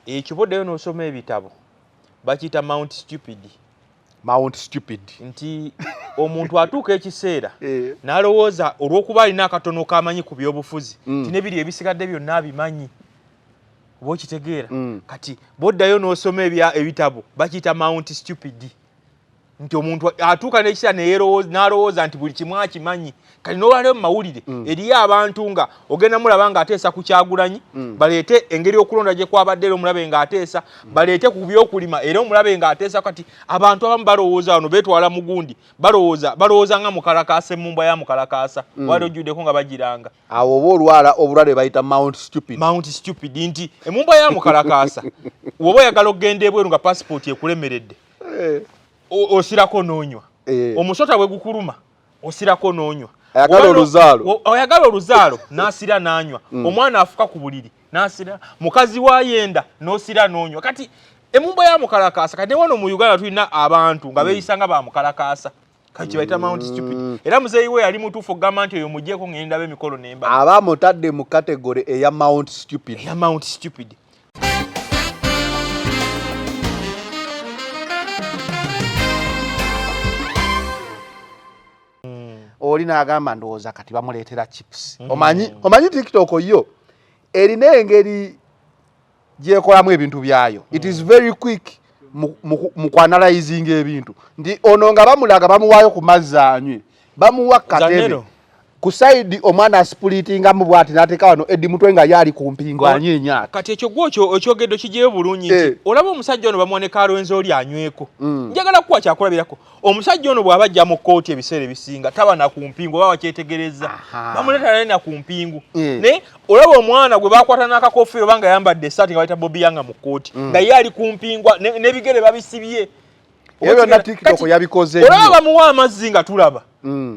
Ekyo boddayo n'osoma ebitabo, bakiyita Mount Stupid. Mount Stupid. Nti omuntu atuuka ekiseera n'alowooza olw'okuba alina akatono k'amanyi ku byobufuzi nti nebiri ebisigadde byonna abimanyi, oba okitegeera. Kati bw'oddayo n'osoma ebitabo, bakiyita Mount Stupid, nti omuntu atuuka n'ekiseera n'alowooza nti buli kimu akimanyi. Kati n'olwaleero mu mawulire eriyo abantu nga ogenda mulaba ng'ateesa ku Kyagulanyi, baleete engeri okulonda gye kwabadde, era omulabe ng'ateesa, baleete ku byokulima, era omulabe ng'ateesa. Kati abantu abamu balowooza wano beetwala mugundi, balowooza nga mukalakaasa, emmumbwa ya mukalakaasa. Wali ojjuddeko nga bagiranga. Awo oba olwala obulwadde bayita Mount Stupid. Mount Stupid, nti emmumbwa ya mukalakaasa woba oyagala okugenda ebweru nga pasipooti ekulemeredde, osirako n'onywa. Omusota bwe gukuluma osirako n'onywa. Ayagala oluzaalo. Oyagala oluzaalo n'asira n'anywa. Omwana afuka ku buliri n'asira, mukazi wa yenda n'osira n'onywa. Kati emumba ya mukalakaasa, kati wano mu Uganda tulina abantu nga beeyisa nga ba mukalakaasa, kati kibayita Mount Stupid. Era muzeeyi we yali mutuufu okugamba nti oyo muggyeko ngenda emikolo n'embaga. Aba mutadde mu category eya Mount Stupid. Eya Mount Stupid. Oli n'agamba ndowooza kati bamuleetera chips. Omanyi TikTok yo erina engeri gyekolamu ebintu byayo. It is very quick mu kuanalyzing ebintu, nti ono nga bamulaga bamuwaayo ku mazzi anywe, bamuwa katebe Zanero. Ku side omwana asplittingamu bw'ati n'ateeka wano Eddie Mutwe nga ye ali ku mpingo anyeenya ati. Kati ekyo gwe okyogedde okiggyeyo bulungi nti olaba omusajja ono bamuwa ne Kalwenzo oli anyweko. Njagala kuwa kyakulabirako. Omusajja ono bw'aba ajja mu kkooti ebiseera ebisinga taba na ku mpingu, oba wakyetegereza. Bamuleeta naye na ku mpingu. Naye olaba omwana gwe bakwata n'akakofiira oba nga yambadde essaati nga bayita Bobi Young mu kkooti, nga ye ali ku mpingu n'ebigere babisibye. Ebyo byonna TikTok yabikoze nnyo. Olaba bamuwa amazzi nga tulaba.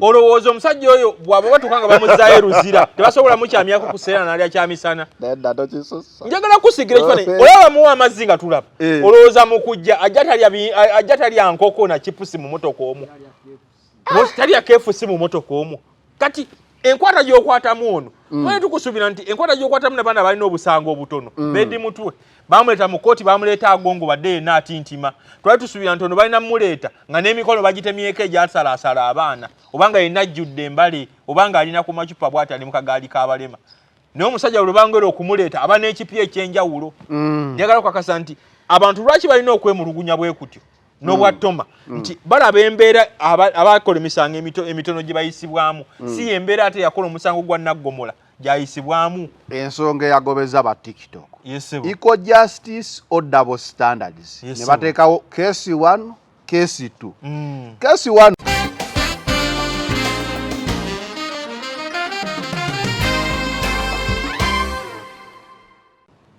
Olowooza omusajja oyo bw'aba batuuka nga bamuzzaayo Luzira, tebasobola mukyamyako ku sseera n'alya kyamisana. Nedda, tokisussa. Njagala kusigira ekifaananyi. Olaba bamuwa amazzi nga tulaba. Olowooza mu kujja ajja talya nkoko na chipusi mu motoka omwo. Talya KFC mu motoka omwo. Kati enkwata gy'okwatamu ono, twali tukusuubira nti enkwata gy'okwatamu n'abaana balina obusango obutono. Bedi Mutwe bamuleeta mu kkooti, bamuleeta agongo badde yenna atintima. Twali tusuubira nti ono balina mmuleeta nga n'emikono bagitemyeko egyasalaasala abaana, oba nga yenna ajjudde embale, oba nga alina ku macupa bw'ati ali mu kagaali k'abalema. Naye omusajja lwe bangera okumuleeta aba n'ekipya eky'enjawulo. Njagala okukakasa nti abantu lwaki balina okwemulugunya bwe kutyo n'obwa Toma, nti balaba embeera abakola emisango emitono gye bayisibwamu, si embeera ate yakola omusango gwa Naggomola gyayisibwamu. Ensonga eyagobeza ba TikTok. Yes, sir. Equal justice or double standards. Yes, Ne sir. bateekawo case 1, case 2. Case 1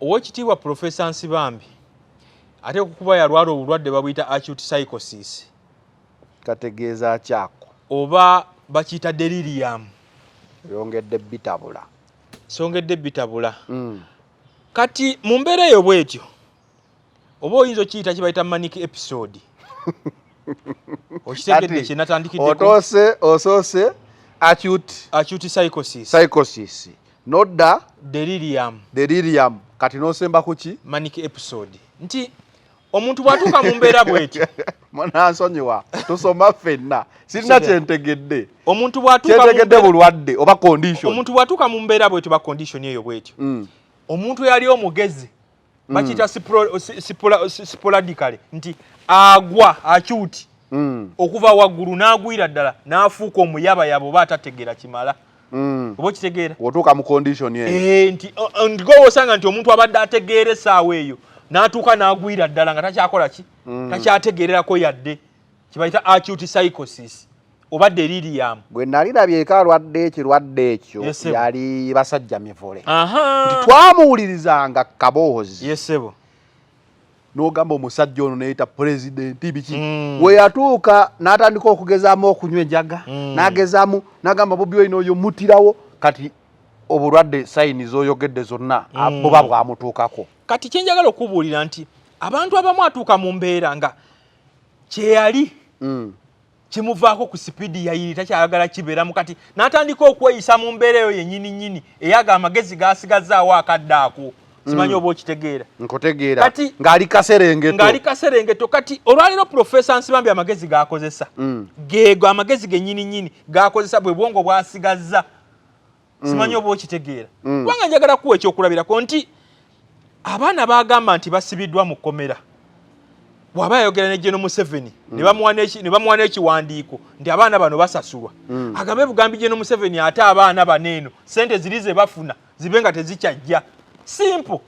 Oweekitiibwa Profesa Nsibambi ate okukuba yalwala obulwadde babuyita acute psychosis. Kategeeza kyako. Oba bakiyita delirium. Yongedde bitabula. Songedde bitabula. Kati mu mbeera eyo bw'etyo, oba oyinza okiyita kye bayita manic episode. Okitegedde Kati, kye natandikiddeko? Otoose, osoose acute Acute psychosis. Psychosis. Nodda delirium. Delirium. Kati n'osemba ku ki? Manic episode. Nti omuntu bw'atuuka mu mbeera bw'etyo. Munansonyiwa, tusoma ffenna. Sirina Sirina. kye ntegedde. Omuntu bw'atuuka mu Kyentegedde mbeera bulwadde oba condition. Omuntu bw'atuuka mu mbeera bw'etyo ba condition eyo bw'etyo. Omuntu eyali omugezi bakiyita sporadically, nti agwa acute okuva waggulu n'agwira ddala n'afuuka omuyabayaba oba atategeera kimala. Oba okitegeera? Otuuka mu condition eyo. Nti, nti gwe osanga nti omuntu abadde ategeera essaawa eyo n'atuuka n'agwira ddala nga takyakola ki? Takyategeererako yadde. Kibayita acute psychosis oba delirium. Gwe nali labyeko alwadde ekirwadde ekyo Yes, sir. yali basajja mivule. Nti twamuwulirizanga kaboozi. Yes, sir. N'ogamba omusajja ono neyita pulezidenti biki. We yatuuka n'atandika okugezaamu okunywa enjaga, n'agezaamu n'agamba Bobi Wine oyo mutirawo. Kati obulwadde sayini z'oyogedde zonna, buba bwamutuukako. Kati kye njagala okubuulira nti abantu abamu atuuka mu mbeera nga kyeyali kimuvaako ku sipiidi yayiri takyayagala kibeeramu, kati n'atandika okweyisa mu mbeera eyo yennyini nnyini eyaga amagezi g'asigazaawo akadde ako. Simanyi oba okitegeera. Nkutegeera. Kati ng'ali kaserengeto. Kati olwaleero Profesa Nsibambi amagezi g'akozesa geego amagezi gennyini nnyini g'akozesa bwe bwongo bw'asigazza. Simanyi oba okitegeera. Kubanga njagala kuwa ekyokulabirako nti abaana bagamba nti basibiddwa mu kkomera, bw'aba ayogera ne General Museveni ne bamuwa n'ekiwandiiko nti abaana bano basasulwa, agambe bugambi General Museveni ate abaana bano eno ssente ziri ze bafuna zibe nga tezikyajja. Simple.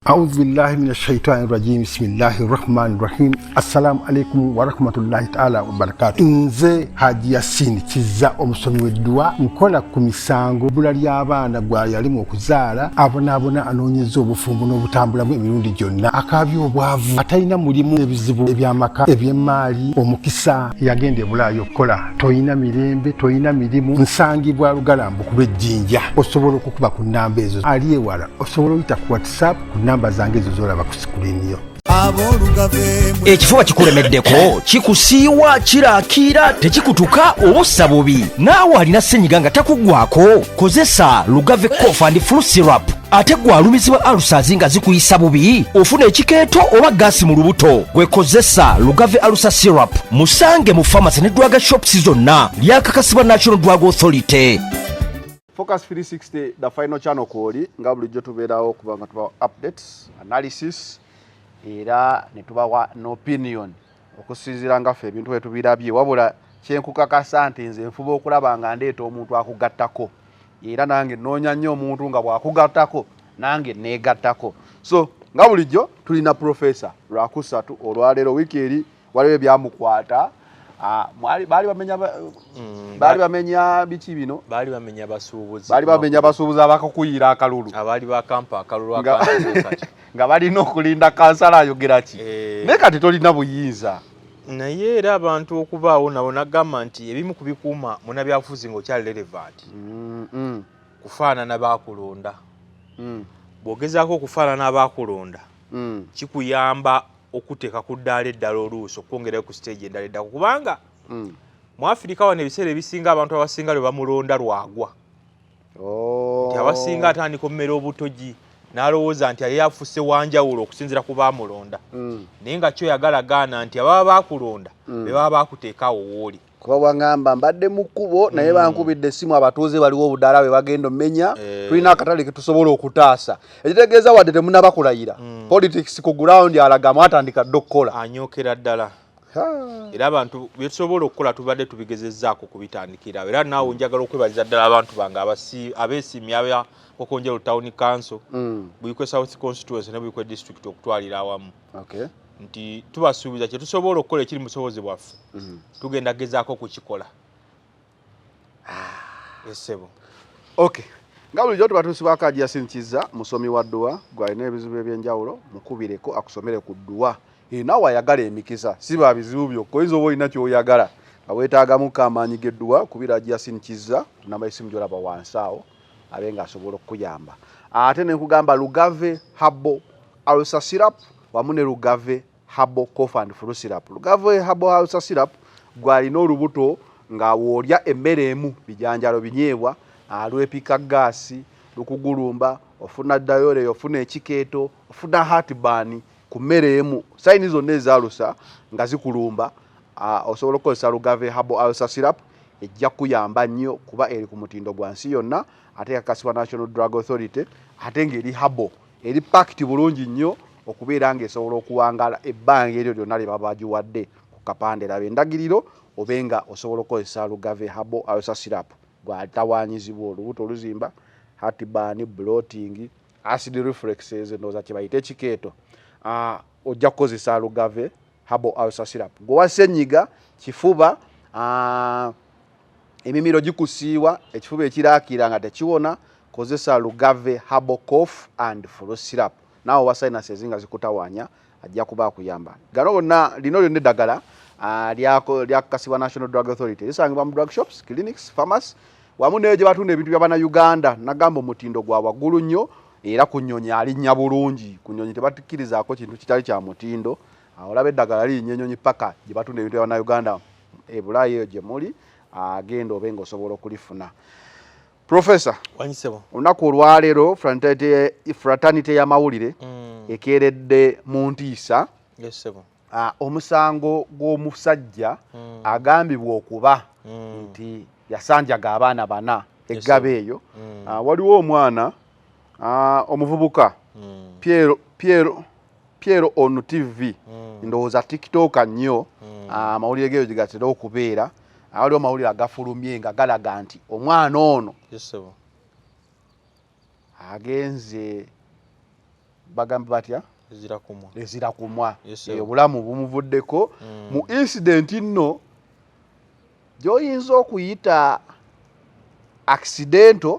A'udhu billahi minash shaitani rajim. Bismillahir rahmanir rahim. Assalamu alaikum wa rahmatullahi ta'ala wa barakatuh. Nze Haji Yasin Kizza omusomi w'edduwa, nkola ku misango bbula ly'abaana gwa yalimu okuzaala, abonaabona anoonyeza obufumbo n'obutambulamu emirundi gyonna, akaabya obwavu, atalina mulimu, ebizibu eby'amaka, eby'emmaali, omukisa yagenda e Bulaaya okukola, toyina mirembe, toyina mirimu, nsangibwa Lugalambu ku lw'Ejjinja. Osobola okukuba ku nnamba ezo, ali ewala osobola oyita ku WhatsApp ku namba zange ezo z'olaba ku screen yo. Ekifuba kikulemeddeko, kikusiiwa, kirakiira, tekikutuka oba ossa bubi. Naawe alina ssenyiga nga takuggwako, kozesa Lugave Cough and Flu Syrup. Ate gwe alumizibwa ulcers nga zikuyisa bubi, ofuna ekikeeto oba gaasi mu lubuto, gwe kozesa Lugave Ulcer Syrup. Musange mu pharmacy ne drug shops zonna, lyakakasibwa National Drug Authority. Focus 360, the final channel kwoli nga bulijjo tubeerawo kubanga tubawa updates, analysis era ne tubawa n'opinion okusinziira nga ffe ebintu bwe tubirabye. Wabula kyenkukakasa nti nze nfuba okulaba nga ndeeta omuntu akugattako, era nange nnoonya nnyo omuntu nga bw'akugattako nange neegattako. So nga bulijjo tulina Profesa Lwakusatu olwaleero, wiiki eri waliwo ebyamukwata. Baali bamenya biki bino? Baali bamenya basuubuzi. Baali bamenya basuubuzi abakakuyira akalulu. Abaali bakampa akalulu nga balina okulinda kansala ayogera ki. Naye kati tolina buyinza. Naye era abantu okubaawo nabo nagamba nti ebimu ku bikuuma munnabyabufuzi ng'okyali relevant kufaanana baakulonda. Bw'ogezaako okufaanana abaakulonda kikuyamba okuteeka ku ddaala eddala oluusi okwongerayo ku stage endala eddako, kubanga mu Afirika wano ebiseera ebisinga abantu abasinga lwe bamulonda lwagwa. Nti abasinga atandika ommera obutogi n'alowooza nti yali afuse wanjawulo okusinziira ku baamulonda, naye nga kyoyagala gaana nti ababa baakulonda be baba baakuteekaawo wooli. Kuba bwangamba mbadde mu kkubo naye bankubidde essimu, abatuuze baliwo obudaala bwe bagenda omenya, tulina akatale ke tusobola okutaasa. Ekitegeeza wadde temunnaba kulayira, politics ku ground alaga mwatandika dda okukola. Anyookera ddala. Era abantu bye tusobola okukola tubadde tubigezezzaako kubitandikirawo. Era naawe njagala okwebaliza ddala abantu bange abeesiimye aba Nkokonjeru Town Council, Buikwe South Constituency ne Buikwe District okutwalira awamu. Nti tubasuubiza kye tusobola okukola ekiri mu busobozi bwaffe, tugenda gezaako okukikola. Essebo. Okay. Nga bulijjo tubatuusibwako Haji Yasin Kizza, musomi wa dduwa, gw'alina ebizibu eby'enjawulo, mukubireko akusomere ku dduwa. Naawe ayagala emikisa, si ba bizibu byokka, oyinza oba olina ky'oyagala nga weetaagamuko amaanyi g'edduwa, kubira Haji Yasin Kizza ku namba y'essimu gy'olaba wansi awo, abe ng'asobola okukuyamba. Ate ne nkugamba Lugave Herbal Ulcer Syrup wamu ne Lugave Herbal Cough and Flu Syrup. Lugave Herbal Ulcer Syrup gw'alina olubuto nga w'olya emmere emu, bijanjalo binyeebwa, lwepika gaasi, lukugulumba, ofuna diarrhea, ofuna ekikeeto, ofuna heartburn ku mmere emu, sayini zonna ezaalusa nga zikulumba, osobola okukozesa Lugave Herbal Ulcer Syrup, ejja kuyamba nnyo kuba eri ku mutindo gwa nsi yonna, ate yakakasibwa National Drug Authority, ate ng'eri herbal, eri packed bulungi nnyo okubeera ng'esobola okuwangala ebbanga eryo lyonna lye baba bagiwadde ku kapande. Laba endagiriro obe nga osobola okukozesa Lugave Herbal Ulcer Syrup gw'atawaanyizibwa olubuto oluzimba, heartburn, bloating, acid reflexes, ndowooza kye bayita ekikeeto, ojja kukozesa Lugave Herbal Ulcer Syrup. Gwe wa ssenyiga, kifuba, emimiro gikusiiwa, ekifuba ekiraakira nga tekiwona, kozesa Lugave Herbal Cough and Flu Syrup. Naawe owa sinuses nga zikutawaanya ajja kuba akuyamba. Gano gonna, lino lyonna eddagala lyakakasibwa National Drug Authority, lisangibwa mu drug shops, clinics, pharmacy wamu n'eyo gye batunda ebintu by'Abannayuganda. Nagamba omutindo gwa waggulu nnyo, era ku nnyonyi alinnya bulungi. Ku nnyonyi tebatukkirizaako kintu kitali kya mutindo. Olaba eddagala lirinnya ennyonyi paka gye batunda ebintu by'Abannayuganda e Bulaaya eyo gye muli, agenda obe ng'osobola okulifuna. Professor, olunaku olwaleero fraternity y'amawulire ekeeredde mu ntiisa. Omusango gw'omusajja agambibwa okuba nti yasanjaga abaana bana eggaba eyo. Waliwo omwana omuvubuka Piero on TV, ndowooza TikToker nnyo, amawulire geeyo gye gatera okubeera. Waliwo amawulire agafulumye nga galaga nti omwana ono agenze, bagamba batya, ezira kumwa, obulamu bumuvuddeko mu incident nno gy'oyinza okuyita accidental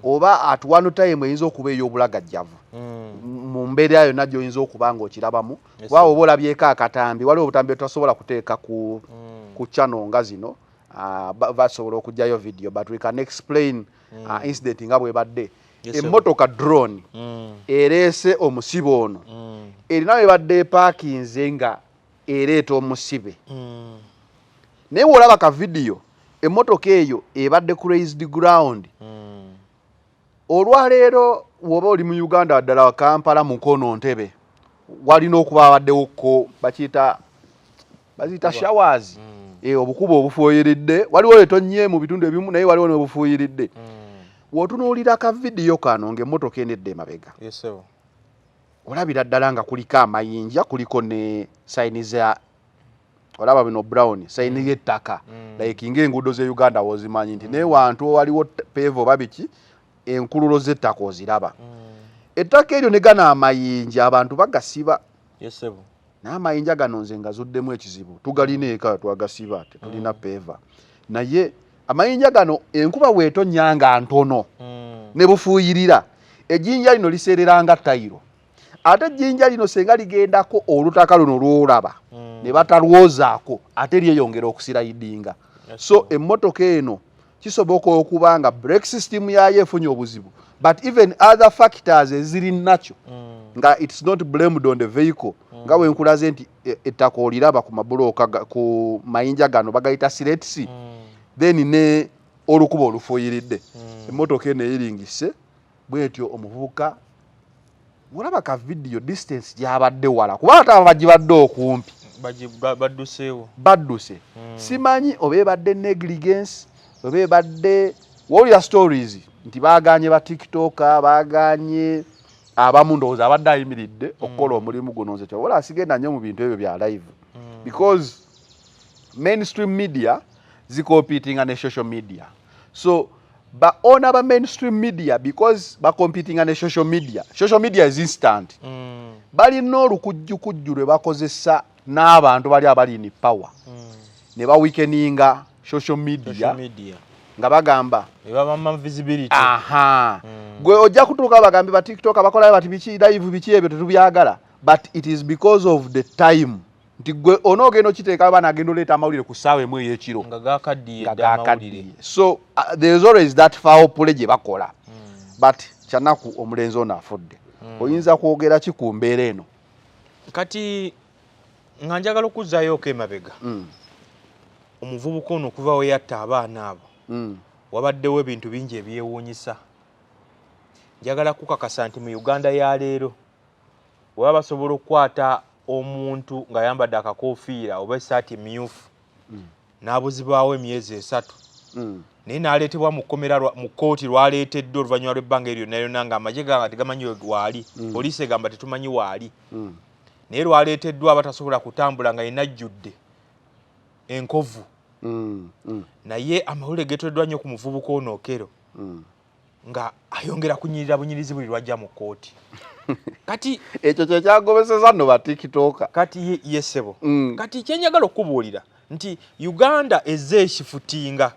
oba at one time eyinza okuba ey'obulagajjavu mu mbeera yonna gy'oyinza okuba nga okirabamu, kuba oba olabyeko akatambi, waliwo obutambi bwetasobola kuteeka ku channel nga zino, basobola okugyayo video, but we can explain incident nga bwebadde. Emmotoka drone ereese omusibe ono, erina webadde epaakinze nga ereeta omusibe, naye bw'olaba ka vidiyo, emmotoka eyo ebadde ku raised ground. Olwaleero woba oli mu Uganda, ddala Kampala, Mukono, Ntebe, walina okuba abaddewoko bakiyita, baziyita showers, obukuba obufuuyiridde. Waliwo etonnye mu bitundu ebimu, naye waliwo n'obufuuyiridde. W'otunuulira ka vidiyo kano ng'emmotoka eno edda emabega, olabira ddala nga kuliko amayinja, kuliko ne sign za, olaba bino brown sign y'ettaka, like ng'enguudo z'e Uganda wozimanyi nti naye wantu waliwo pave oba biki, enkululo z'ettaka oziraba. Ettaka eryo ne gano amayinja abantu bagasiba n'amayinja gano. Nze ngazuddemu ekizibu, tugalina eka twagasiba, tetulina paver, naye amayinja gano enkuba bw'etonnya nga ntono ne bufuuyirira, ejjinja lino liseerera nga tayiro. Ate ejjinja lino senga ligendako olutaka luno lwolaba ne batalwozaako, ate lyeyongera okuslidinga. So emmotoka eno kisoboka okuba nga brake system yayo efunye obuzibu, but even other factors eziri nakyo nga it's not blamed on the vehicle, nga bwe nkulaze nti ettaka oliraba ku mabulooka ku mayinja gano bagayita slates, then ne olukuba olufuuyiridde, emmotoka eno eyiringise bwetyo. Omuvubuka olaba ka vidiyo, distance gyabadde wala, kuba ate aba bagibadde okumpi badduseewo. Badduse. Simanyi oba ebadde negligence oba ebadde, wowulira stories nti baganye ba TikToker, baganye abamu, ndowooza abadde ayimiridde okukola omulimu guno. Nze kyobola asigenda nnyo mu bintu ebyo bya live, because mainstream media zicompetinga ne social media. So ba owner ba mainstream media, because bacompetinga ne social media, social media is instant, balina olukujjukujju lwe bakozesa n'abantu bali abali in power ne baweakeninga social media, Social media. Nga bagamba ebabamma visibility. Aha, gwe ojja kutuuka bagambe ba TikTok bakolayo bati biki, live biki, ebyo tetubyagala. But it is because of the time nti gwe onoogenda okiteeka, baana agenda oleeta amawulire ku ssaawa 1 ey'ekiro nga gakaddiye nga dda amawulire. Gakaddiye. So there is always that foul play gye bakola, but kyanaku omulenzi ono afudde. Oyinza kwogera ki ku mbeera eno? Kati nga njagala okuzzaayooko emabega, omuvubuka ono okuva we yatta abaana abo, wabaddewo ebintu bingi ebyewuunyisa. Njagala kukakasa nti mu Uganda ya leero weba basobola okukwata omuntu ng'ayambadde akakofiira oba essaati emyufu n'abuzibwawo emyezi 3, naye n'aleetebwa mu kkomera mu kkooti, lwaleeteddwa oluvannyuma lw'ebbanga eryo lyonna lyonna ng'amagye ganga tegamanyi we waali, poliisi egamba tetumanyi waali, naye lwaleeteddwa aba tasobola kutambula nga yenna ajjudde enkovu. Naye amawulire geetoleddwa nnyo ku muvubuka ono Okello, nga ayongera kunyirira bunyirizi buli lwajja mu kkooti. Kati ekyo kyekyagobeseza nno ba TikToker. Kati ye ssebo. Kati kyenjagala okubuulira nti Uganda ezze eshiftinga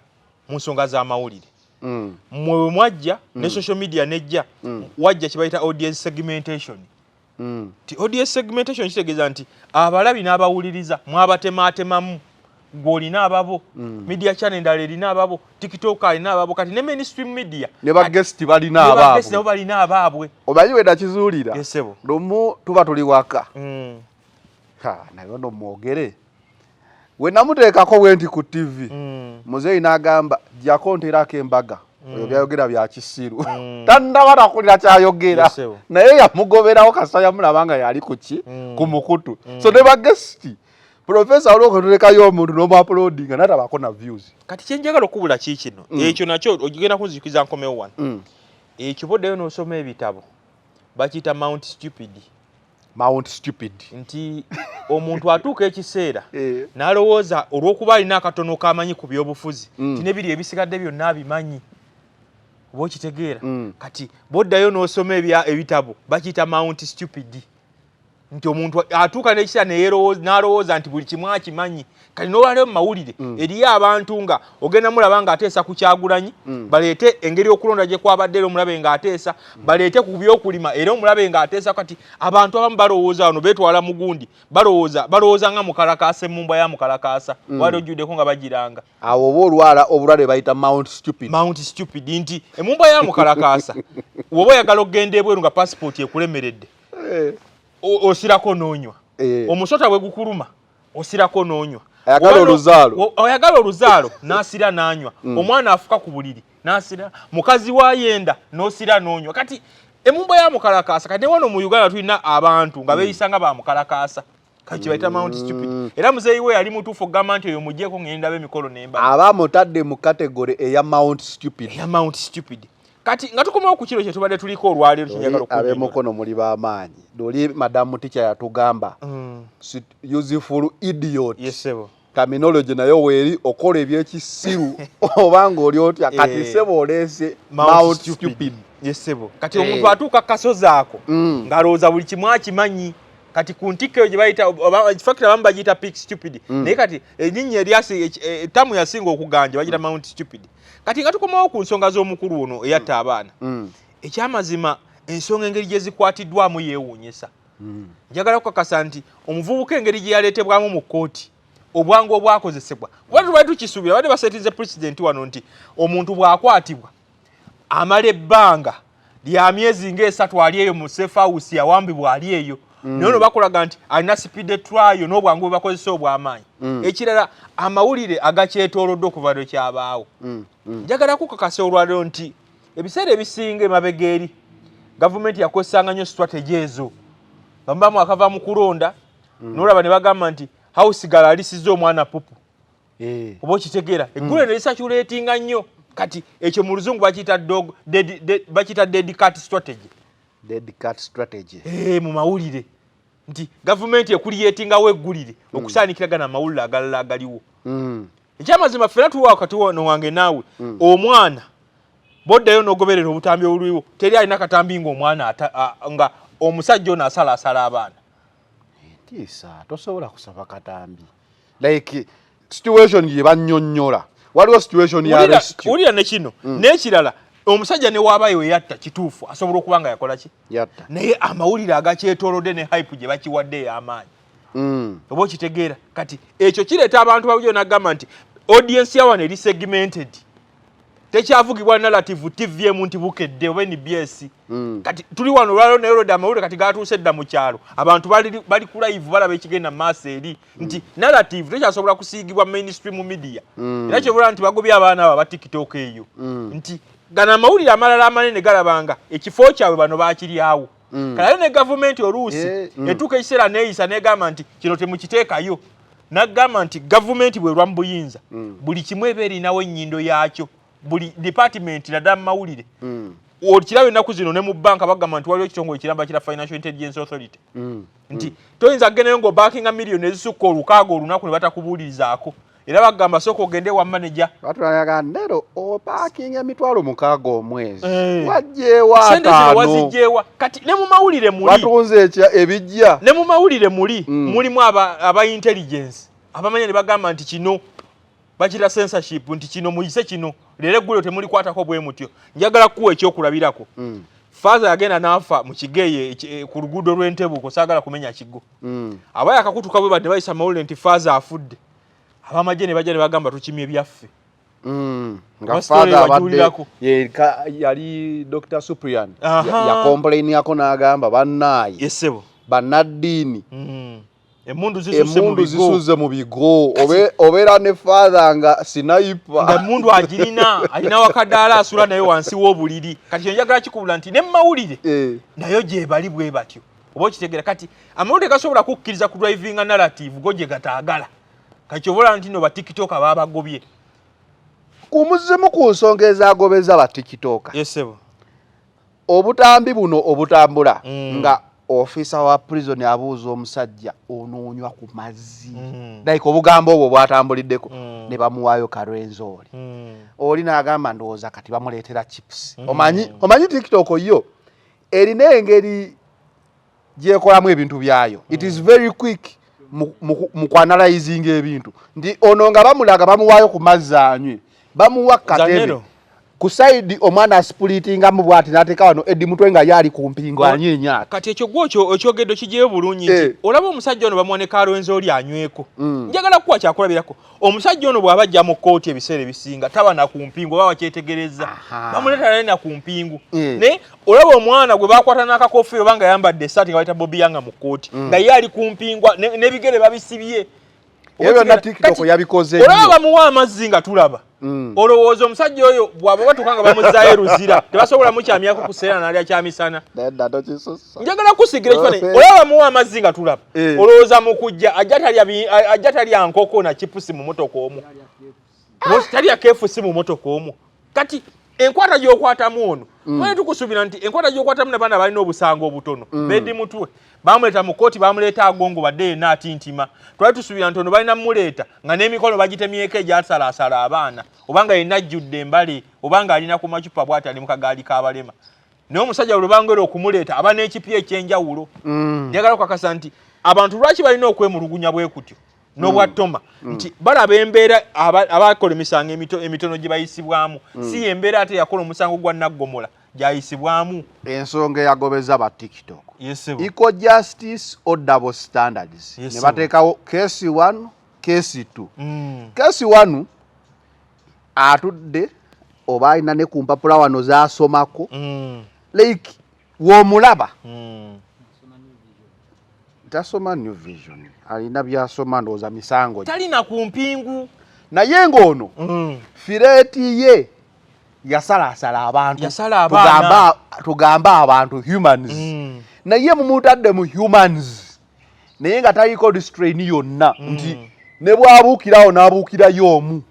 mu nsonga z'amawulire. Mmwe bwe mwajja ne social media nejja, wajja kye bayita audience segmentation. Ti audience segmentation kitegeeza nti abalabi n'abawuliriza mwabatemaatemamu. Gwe olina ababo, media channel endala erina ababo, TikTok alina ababo, kati ne mainstream media ne baguest balina ne ba guest nabo abaabwe. Balina abaabwe. Omanyi we nakizuulira? Yes, ssebo. Lumu tuba tuli waka, ha, naye ono mwogere we namuteekako bwe nti ku TV, muzeeyi n'agamba jjako nteerako embaga. Oyo byayogera bya kisiru, tannaba nakulira kyayogera, naye yamugoberawo kasita yamulaba nga yali kuki ku mukutu. So ne ba guest professor, waliwo kutulekayo omuntu n'omuuploadinga natabako na views. Kati kyenjagala okubula kiikino, ekyo nakyo ogenda kunzijukiza nkomewo wano. Ekyo boddayo n'osoma ebitabo, bakiyita Mount Stupid. Mount Stupid. Nti omuntu atuuka ekiseera n'alowooza olw'okuba alina akatono k'amanyi ku byobufuzi ti nebiri ebisigadde byonna abimanyi, oba okitegeera? Kati boddayo n'osoma ebitabo, bakiyita Mount Stupid, nti omuntu atuuka n'ekiseera n'alowooza nti buli kimu akimanyi. Kati n'olwaleero mu mawulire eriyo abantu nga ogenda mulaba ng'ateesa ku Kyagulanyi, baleete engeri okulonda gye kwabadde, era omulabe ng'ateesa, baleete ku byokulima, era omulabe ng'ateesa. Kati abantu abamu balowooza wano beetwala mugundi, balowooza nga mukalakaasa, emmumbwa ya mukalakaasa wali ojjuddeko nga bagiranga. Awo oba olwala obulwadde bayita Mount Stupid. Mount Stupid, nti emmumbwa ya mukalakaasa, woba oyagala okugenda ebweru nga pasipooti ekulemeredde, osirako n'onywa. Omusota bwe gukuluma, osirako n'onywa. Ayagala oluzaalo. Oyagala oluzaalo, n'asira n'anywa. Omwana afuka ku buliri, n'asira. Mukazi wayenda, n'osira n'onywa. Kati emumba ya mukalakaasa, kati ne wano mu Uganda tulina abantu nga beeyisa nga bamukalakaasa, kati kibayita Mount Stupid. Era muzeeyi we yali mutuufu okugamba nti oyo mugyeko, ngenda b'emikolo nemba. Aba mutadde mu category eya Mount Stupid. Eya Mount Stupid. Kati nga tukomawo ku kiro kye tubadde tuliko olwaleero, kyenjagala okunyonyola. Ab'emukono muli b'amaanyi. Luli madamu teacher yatugamba useful idiot. Yes, sebo. Terminology nayo weeri okola ebyekisiru oba ng'oli otya kati. Sebo, oleese Mount Stupid. Yes, sebo. Kati omuntu atuuka kasozi ako ng'alowooza buli kimu akimanyi. Kati ku ntikko eyo gye bayita fakita, abamu bagiyita Peak Stupid, naye kati erinnya eryasi ttamu yasinga okuganja bagiyita Mount Stupid. Kati nga tukomawo ku nsonga z'omukulu ono eyatta abaana, ekyamazima ensonga engeri gye zikwatiddwamu yeewuunyisa. Njagala kukakasa nti omuvubuka engeri gye yaleetebwamu mu kkooti, obwangu obwakozesebwa, kuba tubadde tukisuubira, badde baseetize pulezidenti wano nti omuntu bw'akwatibwa amala ebbanga lya myezi ng'esatu ali eyo mu safe house, yawambibwa ali eyo. Naye ono bakulaga nti alina speed trial n'obwangu bwe bakozesa obw'amaanyi. Ekirala, amawulire agakyetoolodde okuva lwe kyabaawo. Njagala kukakasa olwaleero nti ebiseera ebisinga emabega eri gavumenti yakozesanga nnyo strategy ezo, nga mubamu akava mu kulonda, n'olaba ne bagamba nti house girl alisiza omwana pupu, oba okitegeera? Eggulire ne lisaculatinga nnyo. Kati ekyo mu luzungu bakiyita dog dead, dead, bakiyita dead cat strategy. Dead cat strategy. Mu mawulire nti gavumenti ecreatingawo eggulire okusaanikira gana amawulire agalala agaliwo. Ekyamazima ffena tuwa wakati wano wange naawe, omwana boddayo n'ogoberera obutambi obuliwo, teri alina katambi ng'omwana nga omusajja ono asalaasala abaana. Ntiisa, tosobola kusaba katambi like situation gye bannyonnyola, waliwo situation ya rescue. Wulira ne kino n'ekirala, omusajja ne waabayo weyatta, kituufu asobola okuba nga yakola ki, yatta, naye amawulire agakyetoolodde ne hype gye bakiwadde ey'amaanyi, oba okitegeera? Kati ekyo kireeta abantu babujo nagamba nti audience ya wano eri segmented, tekyavugibwa narrative TV emu nti Bukedde oba NBS. Kati tuli wano olwaleero, naye olwedde amawulire kati gatuuse dda mu kyalo, abantu bali ku live balaba ekigenda mu maaso eri, nti narrative tekyasobola kusiigibwa mainstream media. Era kyobula nti bagobye abaana abo aba TikTok eyo, nti gano amawulire amalala amanene galabanga ekifo kyabwe bano bakiryawo. Kale ne gavumenti oluusi etuuka ekiseera neeyisa negamba nti kino temukiteekayo, nagamba nti gavumenti bwerwa mu buyinza, buli kimu eba erinawo ennyindo yaakyo, buli department, naddala mu mawulire. Okiraba ennaku zino ne mu banka bagamba nti waliwo ekitongole kiramba kira Financial Intelligence Authority, nti toyinza kugendayo ng'obankinga miliyoni ezisukka olukaaga olunaku ne batakubuulirizaako, era bagamba sooka ogende wa manager. Batulaga nero opakinga 600,000 omwezi, wajjeewa Sente zino ataano? Wazijjeewa? Kati ne mu mawulire muli watunze ekya ebijja. Ne mu mawulire muli mulimu aba intelligence abamanya ne bagamba nti kino bakira censorship, nti kino muyise kino, leero egguliro temulikwatako bwe mutyo. Njagala kuwa ekyokulabirako. Faaza yagenda n'afa mu Kigeeye ku luguudo lw'Entebuko, saagala kumenya kigo. Aba yakakutuka bwe badde bayisa amawulire nti faaza afudde, abamagye ne bajja ne bagamba tukimye byaffe. Nga Oba story father abadde wagiwulirako? Yali Dr Suprian yacomplainingako n'agamba bannaaye Yesebo. bannaddiini. Emmundu zisuse mu Emmundu bigo. Zisuze mu bigo. Obeera ne father nga sniper. Nga emmundu agirina, alina wakadaala asula naye wansi w'obuliri. Kati njagala kikubula nti ne mawulire nayo gyebali bwe batyo, oba okitegeera? Kati amawulire gasobola kukkiriza ku drivinga narrative go gye gataagala. Kati kyova olaba nti no ba TikTok babagobye. Kumuzimu ku nsonga ezagobeza ba TikTok, Yesebo. Obutambi buno obutambula nga officer wa prison abuuza omusajja, "Onoonywa ku mazzi?" Like obugambo obwo bwatambuliddeko ne bamuwaayo Karwenzori. Oli n'agamba, "Ndowooza kati bamuleetera chips." Omanyi TikTok yo erina engeri gyekolamu ebintu byayo. It is very quick mu kuanalyzinga ebintu, nti ono nga bamulaga bamuwaayo ku mazzi anywe, bamuwa katebe. Zanero. Ku side omwana asplittingamu bwati n'ateeka wano Eddie Mutwe nga ye ali ku mpingo anyeenya. Kati ekyo gwe okyogedde kijeyo bulungi nti olaba omusajja ono bamuwa ne Karwenzori anyweko. Njagala kuwa kyakulabirako. Omusajja ono bw'aba ajja mu kkooti, ebiseera ebisinga taba na ku mpingu, oba wakyetegereza, bamuleeta naye na ku mpingu. Naye olaba omwana gwe bakwata n'akakofiira oba nga yambadde essaati nga bayita Bobi Yanga mu kkooti, nga ye ali ku mpingu n'ebigere babisibye. Ebyo byonna TikTok Kati, yabikoze olaba nnyo. bamuwa amazzi nga tulaba. Olowooza omusajja oyo bw'aba batuuka nga bamuzzaayo Luzira, tebasobola mukyamyako ku seera n'alya kyamisana? Nedda, tokisussa. Njagala kusigira ekifaananyi. Olaba bamuwa amazzi nga tulaba. Olowooza mu kujja ajja talya nkoko na chips mu motoka omwo? Talya KFC mu motoka omwo? Kati enkwata gy'okwatamu ono, twali tukusuubira nti enkwata gy'okwatamu nabaana balina obusango obutono. Bedi Mutwe bamuleeta mu kkooti, bamuleeta agongo badde yenna atintima. Twali tusuubira nti ono balina mumuleeta nga n'emikono bagitemyeko egyasalaasala abaana, oba nga yenna ajjudde embale, oba nga alina ku macupa bw'ati ali mu kagaali k'abalema. Naye omusajja lwe bangera okumuleeta aba n'ekipya ekyenjawulo. Njagala okukakasa nti abantu lwaki balina okwemulugunya bwe kutyo n'obwattoma, nti balaba embeera abakola emisango emitono gye bayisibwamu, si yembeera ate yakola omusango gwa naggomola gyayisibwamu. Ensonga eyagobeza ba TikTok, Yesebo. Equal justice or double standards? Yes, Ne sir. bateekawo case 1, case 2. Case 1 atudde oba alina ne ku mpapula wano zasomako, like w'omulaba tasoma New Vision, alina byasoma, ndowooza misango gye. Talina ku mpingu. Naye ng'ono threat ye yasalaasala abantu. Yasala abaana. Tugambe abantu humans. Naye mumutadde mu humans, naye nga taliko restrain yonna, nti ne bwabuukirawo n'abuukirayo omu.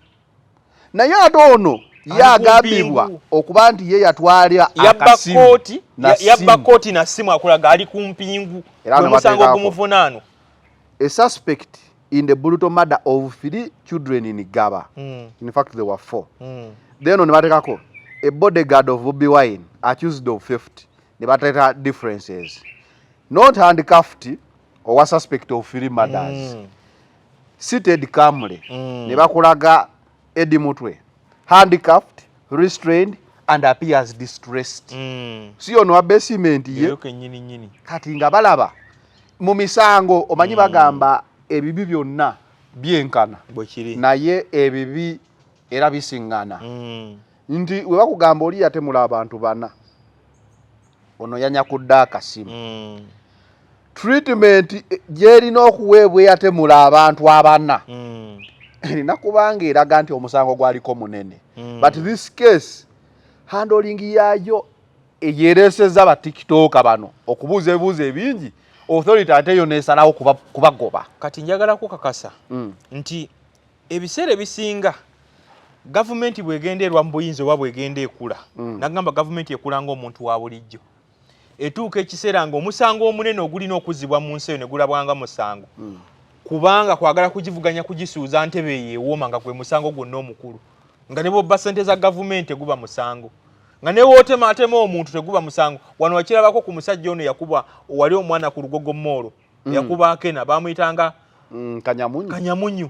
Naye ate ono ye Ali ku agambibwa mpingu. okuba nti ye yatwala Yabba akasimu kooti na yabba simu. kooti na simu, akulaga ali ku mpingu. Era gwe musango ne bateekako. ogumuvunaano. A suspect in the brutal murder of three children in Gaba. In fact, there were four. Then ne bateekako a bodyguard of Bobi Wine accused of theft. Ne bateeka differences. Not handcuffed or suspect of three murders. Seated calmly. Ne bakulaga Eddie Mutwe. Handcuffed, restrained and appears distressed. Si ono wa basement ye? Eyo kennyini nnyini. Kati nga balaba mu misango, omanyi bagamba ebibi byonna byenkana, Bwe kiri. Naye ebibi era bisiŋŋana, nti we bakugamba oli yatemula abantu bana, ono yanyakudde akasimu. Treatment gyerina okuweebwa eyatemula abantu abana erina kubanga eraga nti omusango gwaliko munene. But this case, handling yaayo eyereseza ba TikToker bano okubuuza ebibuuzo ebingi, authority ate yo nesalawo kubagoba. Kati njagala kukakasa nti ebiseera ebisinga gavumenti bwegenda erwa mu buyinza oba bwegenda ekula, nagamba gavumenti ekula ng'omuntu wa bulijjo, etuuka ekiseera ng'omusango omunene ogulina okuzzibwa mu nsi eyo ne gulabwanga musango, kubanga kwagala kugivuganya kugisuuza ntebe eyo ewooma, nga gwe musango gwonna omukulu, nga ne bwobba ssente za gavumenti teguba musango, nga ne wootematema omuntu teguba musango. Wano wakirabako ku musajja ono yakuba wali omwana ku Lugogo Mall, yakuba Akena, bamuyitanga Kanyamunyu. Kanyamunyu.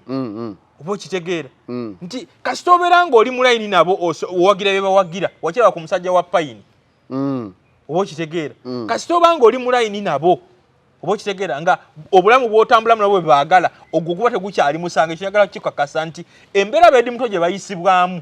Oba okitegeera nti kasita obeera ng'oli mu layini nabo, owagira bye bawagira. Wakiraba ku musajja wa payini. Oba okitegeera, kasita oba ng'oli mu layini nabo, oba okitegeera nga obulamu bw'otambulamu nabo bwe baagala, ogwo guba tegukyali musango. Ekyagala kikakasa nti embeera ba Eddie Mutwe gye bayisibwamu,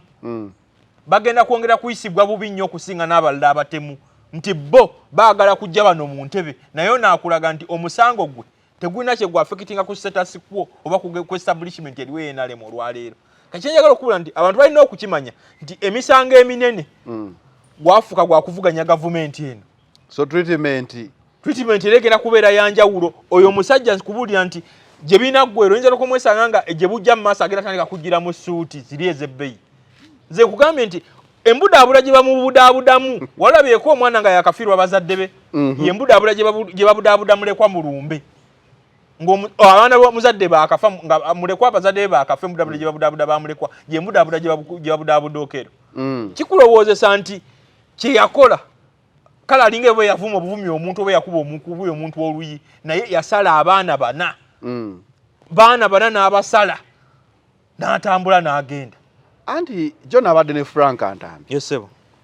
bagenda kwongera kuyisibwa bubi nnyo okusinga n'abalala abatemu, nti bo baagala kujja bano mu ntebe. Naye onaakulaga nti omusango gwe Tegulina kye gwaffectinga ku status quo oba ku establishment eriwo NRM olwaleero. Kati kyenjagala okubula nti abantu balina okukimanya nti emisango eminene gwafuuka gwakuvuganya gavumenti eno. So treatment Treatment era egenda kubeera yanjawulo. Oyo omusajja nkubuulira nti gye binaggwera oyinza n'okumwesanga nga gye bujja mu maaso agenda tandika kujjira mu ssuuti ziri ez'ebbeeyi. Nze nkugambye nti embudaabula gye bamubudaabudamu, walabyeko omwana nga yakafiirwa bazadde be, ye mbudaabula gye babudaabuda mulekwa mu lumbe. Abaana b'omuzadde baakafa, nga mulekwa abazadde be baakafa, embudaabula gye babudaabuda bamulekwa, ye mbudaabula gye babudaabuda Okello. Kikulowoozesa nti kye yakola kale alinga bwe yavuma obuvumi omuntu oba yakuba omukubi omuntu oluyi, naye yasala abaana bana. Baana bana n'abasala n'atambula n'agenda. Anti John abadde ne Frank Ntambi. Yes, sir.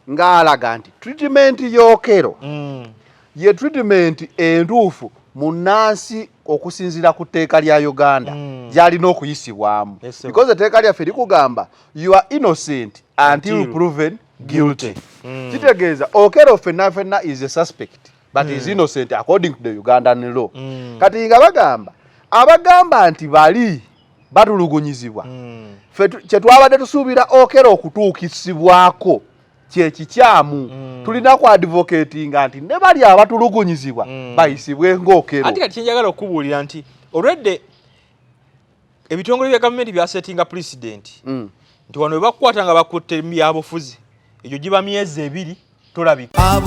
Ng'alaga nti treatment y'Okello ye treatment entuufu munnansi okusinziira ku tteeka lya Uganda gy'alina okuyisibwamu. Yes, sir. Because etteeka lyaffe likugamba you are innocent until Until proven guilty. Kitegeeza Okello ffenna ffenna is a suspect but is innocent according to the Ugandan law. Kati nga bagamba abagamba nti bali batulugunyizibwa, ffe kye twabadde tusuubira Okello okutuukisibwako kye kikyamu. Tulina ku advocatinga nti ne bali abatulugunyizibwa bayisibwe ng'Okello. Ate kati kyenjagala okubuulira nti olwedde ebitongole bya gavumenti byasettinga precedent nti wano we bakukwata nga bakutte byabufuzi, egyo giba myezi 2 tolabika.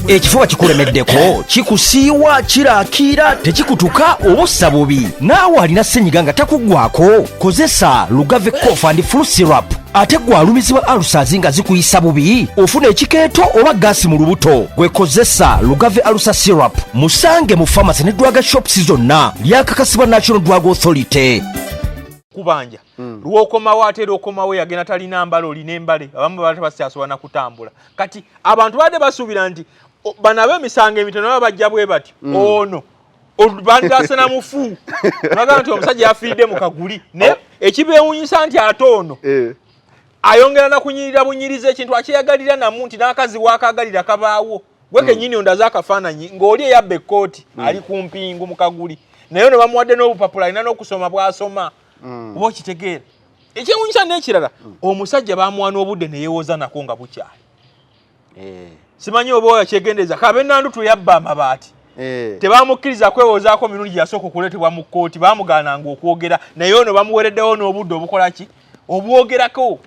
Ekifuba kikulemeddeko, kikusiiwa, kirakiira, tekikutuka oba ossa bubi, naawe alina ssenyiga nga takuggwako, kozesa Lugave Cough and Flu Syrup. Ate gwe alumizibwa ulcers nga zikuyisa bubi, ofuna ekikeeto oba gaasi mu lubuto, gwe kozesa Lugave Ulcer Syrup. Musange mu pharmacy ne drug shops zonna. Lyakakasibwa National Drug Authority. Kubanja lwokomawo, ate era okomawo yagenda talina mbale, olina embale, abamu baba tebakyasobola na kutambula. Kati abantu badde basuubira nti bano ab'emisango emitono baba bajja bwe batyo, ono bandase na mufu, bagamba nti omusajja yafiiridde mu kaguli. Naye ekibeewuunyisa nti ate ono ayongera na kunyirira bunyiriza ekintu akyeyagalira namu nti n'akazi waakagalira kabaawo. Gwe kennyini ondaze akafaananyi ng'oli eyabba ekkooti ali ku mpingu mu kaguli, naye ono bamuwadde n'obupapula, alina n'okusoma bw'asoma, oba okitegeera. Ekyewuunyisa n'ekirala, omusajja bamuwa n'obudde ne yeewoza nako nga bukyali. Simanyi oba oyo akyegendereza kabe Nandutu yabba amabaati, tebamukkiriza kwewozaako mirundi gye yasooka okuleetebwa mu kkooti, bamugaananga okwogera. Naye ono bamuwereddewo n'obudde obukola ki, obwogerako.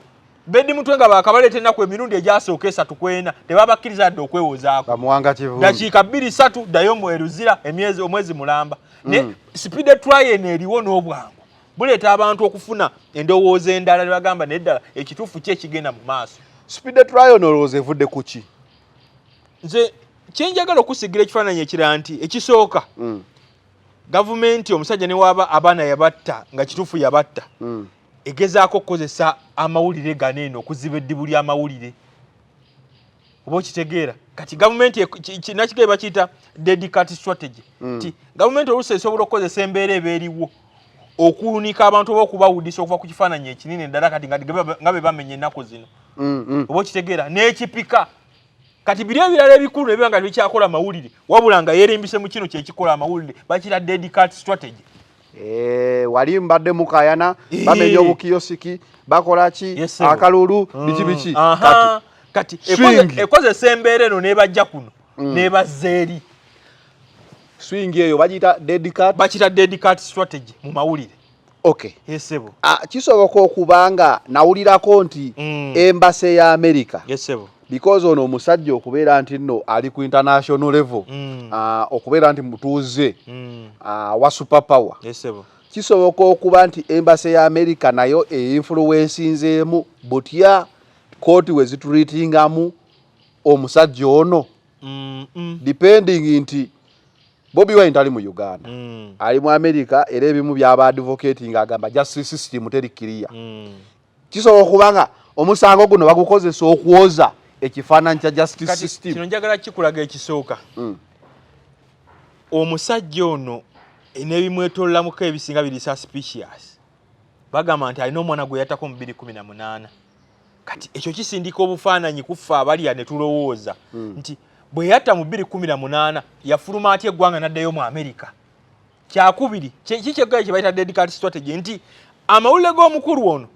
Bedi Mutwe nga bakabaleeta ennaku emirundi egyasooka 3 ku 4, tebabakkiriza dde okwewozaako. Bamuwanga kivumbi. Dakiika 2 3 ddayo mu eruzira emyezi omwezi mulamba. Ne speed trial eno eriwo n'obwangu buleeta abantu okufuna endowooza endala ne bagamba naye ddala ekituufu ki ekigenda mu maaso. Speed trial olowooza evudde ku ki? Nze kyenjagala okusigira ekifaananyi ekirala nti ekisooka, gavumenti omusajja ne waaba abaana yabatta nga kituufu yabatta, egezaako okukozesa amawulire gano eno okuziba eddibu ly'amawulire, oba okitegeera. Kati gavumenti nakigere bakiyita dead cat strategy, nti gavumenti oluusi esobola okukozesa embeera eba eriwo okuwunika abantu oba okubawudisa okuva ku kifaananyi ekinene ddala kati nga be bamenya ennaku zino, oba okitegeera, n'ekipika. Kati biri ebirala ebikulu ebiba nga tebikyakola mawulire, wabula nga yeerimbise mu kino kyekikola amawulire, bakira dead cat strategy. Wali mbadde mukayana, bamenya obukiyosiki, bakola ki, Yes, sir. akalulu, biki biki. Kati Swing. Ekozesa embeera eno n'ebajja kuno n'ebazza eri. Swing eyo bagiyita dead cat. Bakita dead cat strategy mu mawulire. Okay. Esebo. Ah, kisoboka okuba nga nawulirako nti embassy ya America, Esebo. because ono omusajja okubeera nti nno ali ku international level, okubeera nti mutuuze wa super power, Esebo. kisoboka okuba nti embassy ya America nayo einfluencinzeemu butya kooti we zitreatingamu omusajja ono, depending nti Bobi Wine tali mu Uganda, ali mu America, era ebimu byaba advocating agamba justice system teri clear. Kisobola okuba nga omusango guno bagukozesa okwoza ekifaananyi kya justice Kati system. Kino njagala kikulaga ekisooka, omusajja ono n'ebimwetoololamuko ebisinga biri suspicious. Bagamba nti alina omwana gwe yattako mu 2018. Kati ekyo kisindika obufaananyi kuffe abalya ne tulowooza nti bwe yatta mu 2018 yafuluma atya eggwanga n'addayo mu Amerika? Kyakubiri, kikyeggayo kye bayita dead cat strategy, nti amawulire g'omukulu ono,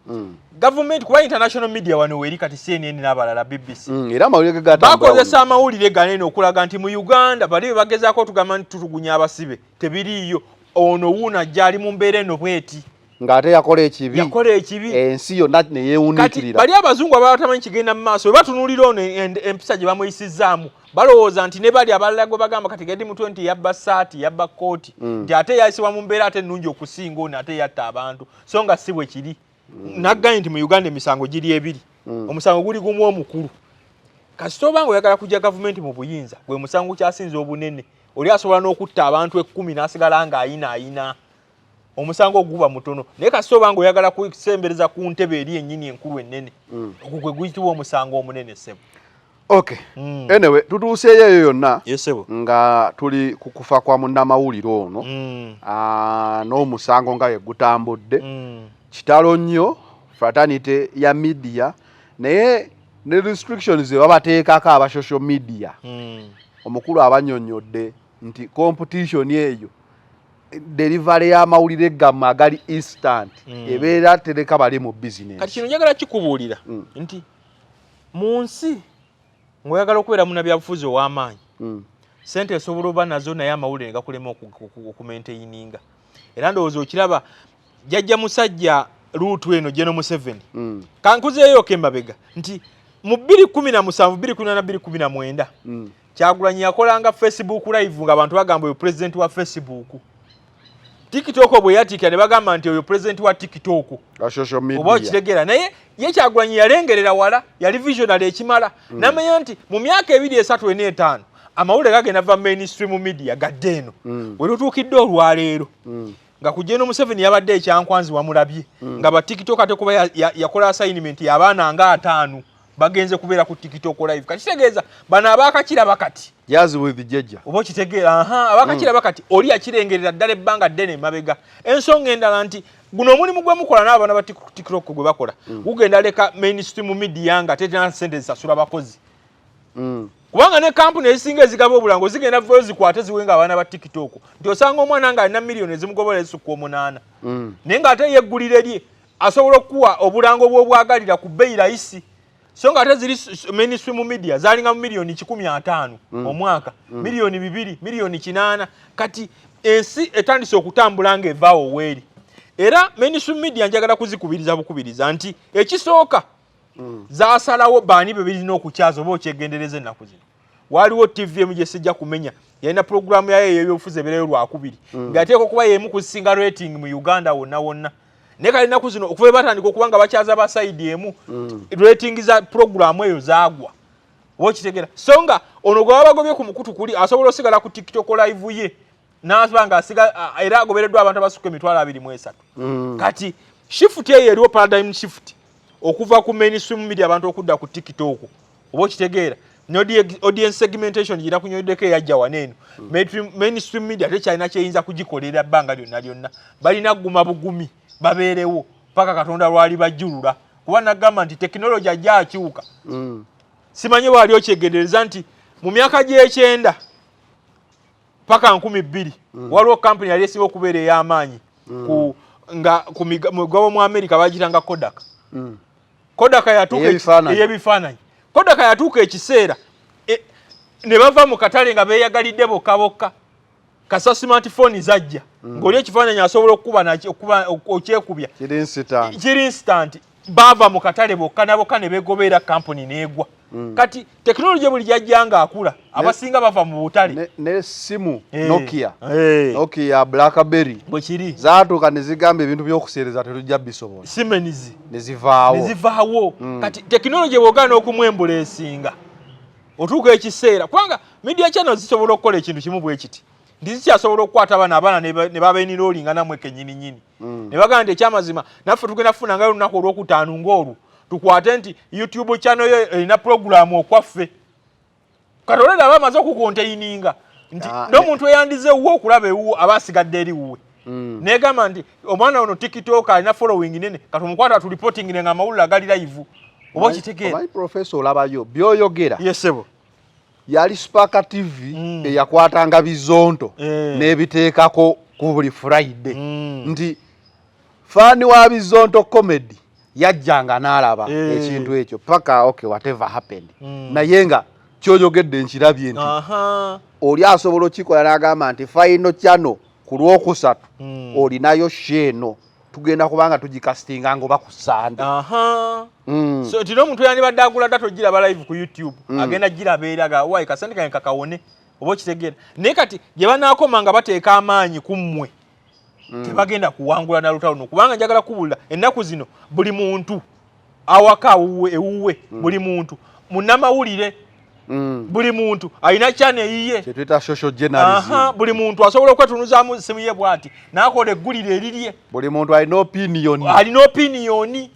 gavumenti, kuba international media wano weri kati, CNN n'abalala, BBC, Era amawulire ge gatambula. Bakozesa amawulire ganene okulaga nti mu Uganda bali be bagezaako otugamba nti tutugunya abasibe, tebiriiyo. Ono wuuno ajja ali mu mbeera eno bweti. Ng'ate yakola ekibi. Yakola ekibi. Ensi yonna Kati neyewuniikirira. bali abazungu ababa batamanyi kigenda mu maaso, bwe batunuulira ono empisa gye bamuyisizzaamu, balowooza nti ne bali abalala gwe bagamba kati gedi mutwe nti yabba saati, yabba kooti, nti ate yayisibwa mu mbeera ate ennungi okusinga ono ate yatta abantu, so nga si bwe kiri. Nagganye nti mu Uganda emisango giri ebiri. Omusango guli gumu omukulu, kasita oba nga oyagala kujja gavumenti mu buyinza, gwe musango kyasinza obunene. Oli asobola n'okutta abantu 10 n'asigala ng'ayina ayina, omusango oguba mutono. Naye kasita oba nga oyagala kusembereza ku ntebe eri ennyini enkulu ennene, ogwo gwe guyitibwa omusango omunene, ssebo. Okay. Anyway, tutuuseeyo eyo yonna Yes, ssebo. nga tuli ku kufa kwa munnamawulire ono, n'omusango nga bwe gutambudde. Kitalo nnyo fraternity ya media, naye ne restrictions ze babateekako aba social media. Omukulu abannyonnyodde nti competition eyo, delivery y'amawulire gammwe agali instant, ebeera tereka bali mu business. Kati kino njagala kikubuulira nti mu nsi ng'oyagala okubeera munnabyabufuzi ow'amaanyi, sente esobola oba nazo, naye amawulire ne gakulema okumaintaininga. Era ndowooza okiraba jjajja musajja luutu eno, General Museveni. Kankuzeeyooko emabega nti mu 2017, 2018, 2019, Kyagulanyi yakolanga Facebook Live ng'abantu bagamba oyo president wa Facebook. TikTok bwe yatiikira ne bagamba nti oyo president wa TikTok. Wa social media. Oba okitegeera? Naye ye Kyagulanyi yalengerera wala, yali visionary ekimala, namanya nti mu myaka 2, 3, 4, 5 amawulire gagenda va mainstream media gadde eno. We lutuukidde olwaleero, nga ku General Museveni yabadde ekyankwanzi wamulabye nga ba TikTok, ate kuba yakola assignment y'abaana nga 50 bagenze kubeera ku TikTok Live. Kati kitegeeza bano abakakiraba kati. Jazz with Jeja. Oba okitegeera? Aha, abakakiraba kati, oli yakirengerera ddala ebbanga ddene emabega. Ensonga endala nti guno omulimu gwe mukola n'abaana ba TikTok gwe bakola gugenda leka mainstream media nga tetena sente zisasula bakozi, kubanga ne kampuni ezisinga ezigaba obulango zigenda vayo zikwate ziwe nga abaana ba TikTok, nti osanga omwana nga alina miliyoni ezimugobola ezisukka 8, naye ng'ate yeggulire lye asobola okukuwa obulango bw'obwagalira ku bbeeyi layisi, so nga ate ziri mainstream media zalinga mu miliyoni 150 omwaka, miliyoni 2, miliyoni 8. Kati ensi etandise okutambula ng'evaawo weeri. Era mainstream media njagala kuzikubiriza bukubiriza nti ekisooka, zasalawo baani be birina okukyaza. Oba okyegendereza, ennaku zino waliwo TV emu gye sijja kumenya, yalina puroguramu yayo ey'ebyobufuzi ebeerayo Lwakubiri, ng'ateekwa okuba y'emu ku zisinga rating mu Uganda wonna wonna. Naye kale ennaku zino okuva batandika okuba nga bakyaza ba side emu, rating za puroguramu eyo zaagwa. Oba okitegeera? So nga ono gwe baba bagobye ku mukutu kuli asobola osigala ku TikTok Live ye n'aba nga asiga era agobereddwa abantu abasukka 23,000. Kati shift eyo eriwo, paradigm shift okuva ku mainstream media abantu okudda ku TikTok, oba okitegeera? Ne audience segmentation gira kunyweddeko eyajja wano eno. Mainstream media tekyalina kyeyinza kugikolera bbanga lyonna lyonna. Balina kuguma bugumi, babeerewo paka Katonda lwali bajjulula, kuba nagamba nti tekinologi ajja akyuka. Simanyi waali okyegendereza nti mu myaka gy'ekyenda paka 2000, waliwo kampuni yali esinga okubeera ey'amaanyi ku nga ku mugabo mu America, bagitanga Kodak. Kodak yatuuka Ey'ebifaananyi. Ey'ebifaananyi. Kodak yatuuka ekiseera ne bava mu katale nga beeyagalidde bokka bokka. Kasa smartphone zajja, ng'oli ekifaananyi asobola okukuba okyekubya. Kiri instant. Kiri instant. Baava mu katale bokka na bokka ne begobeera, kampuni n'egwa. Kati tekinologi buli gyajja nga akula, abasinga bava mu butale. N'essimu Nokia, Nokia, Blackberry Bwe kiri. zaatuuka ne zigamba ebintu by'okuseereza tetujja bisobola. Siemens. Ne zivaawo. Ne zivaawo. Kati tekinologi bw'ogaana okumwembula esinga otuuka ekiseera, kubanga media channel zisobola okukola ekintu kimu bwe kiti nti zikyasobola okukwata bano abaana ne babeniroolinga nammwe kennyini nnyini, ne bagamba nti ekyamazima naffe tugenda kufunangayo olunaku olwokutaano ng'olwo tukwate nti YouTube channel yo erina puroguramu okwaffe. Kati olwedde aba amaze okukonteininga nti n'omuntu eyandize ewuwe okulaba ewuwe aba asigadde eri wuwe. Negamba nti omwana ono TikTok alina following nene, kati omukwata tureportingire nga amawulire agali live. Oba okitegeera? Omanyi professor, olabayo byoyogera. Yes, ssebo. Yali Spark TV eyakwatanga bizonto n'ebiteekako. Ku buli Friday nti fan wa Bizonto comedy yajjanga n'alaba ekintu ekyo paka, okay, whatever happened, naye nga kyoyogedde nkirabye nti oli asobola okikola n'agamba nti final channel ku Lwokusatu olinayo show eno, tugenda kubanga tugicastinga nga ku Sande. So nti n'omuntu yandibadde agula data ogiraba live ku YouTube, agenda giraba era ga wayi kasente kange kakawone, oba okitegeera. Naye kati gye banaakoma nga bateeka amaanyi ku mmwe, tebagenda kuwangula na lutalo luno, kubanga njagala kubulira ennaku zino buli muntu awaka awuwe ewuwe, buli muntu munnamawulire, buli muntu alina channel eyiye. Kyetuyita social journalism. Aha, buli muntu asobola okwetunuzaamu simu ye bw'ati n'akola eggulire erirye. Buli muntu alina opinion. Alina opinion,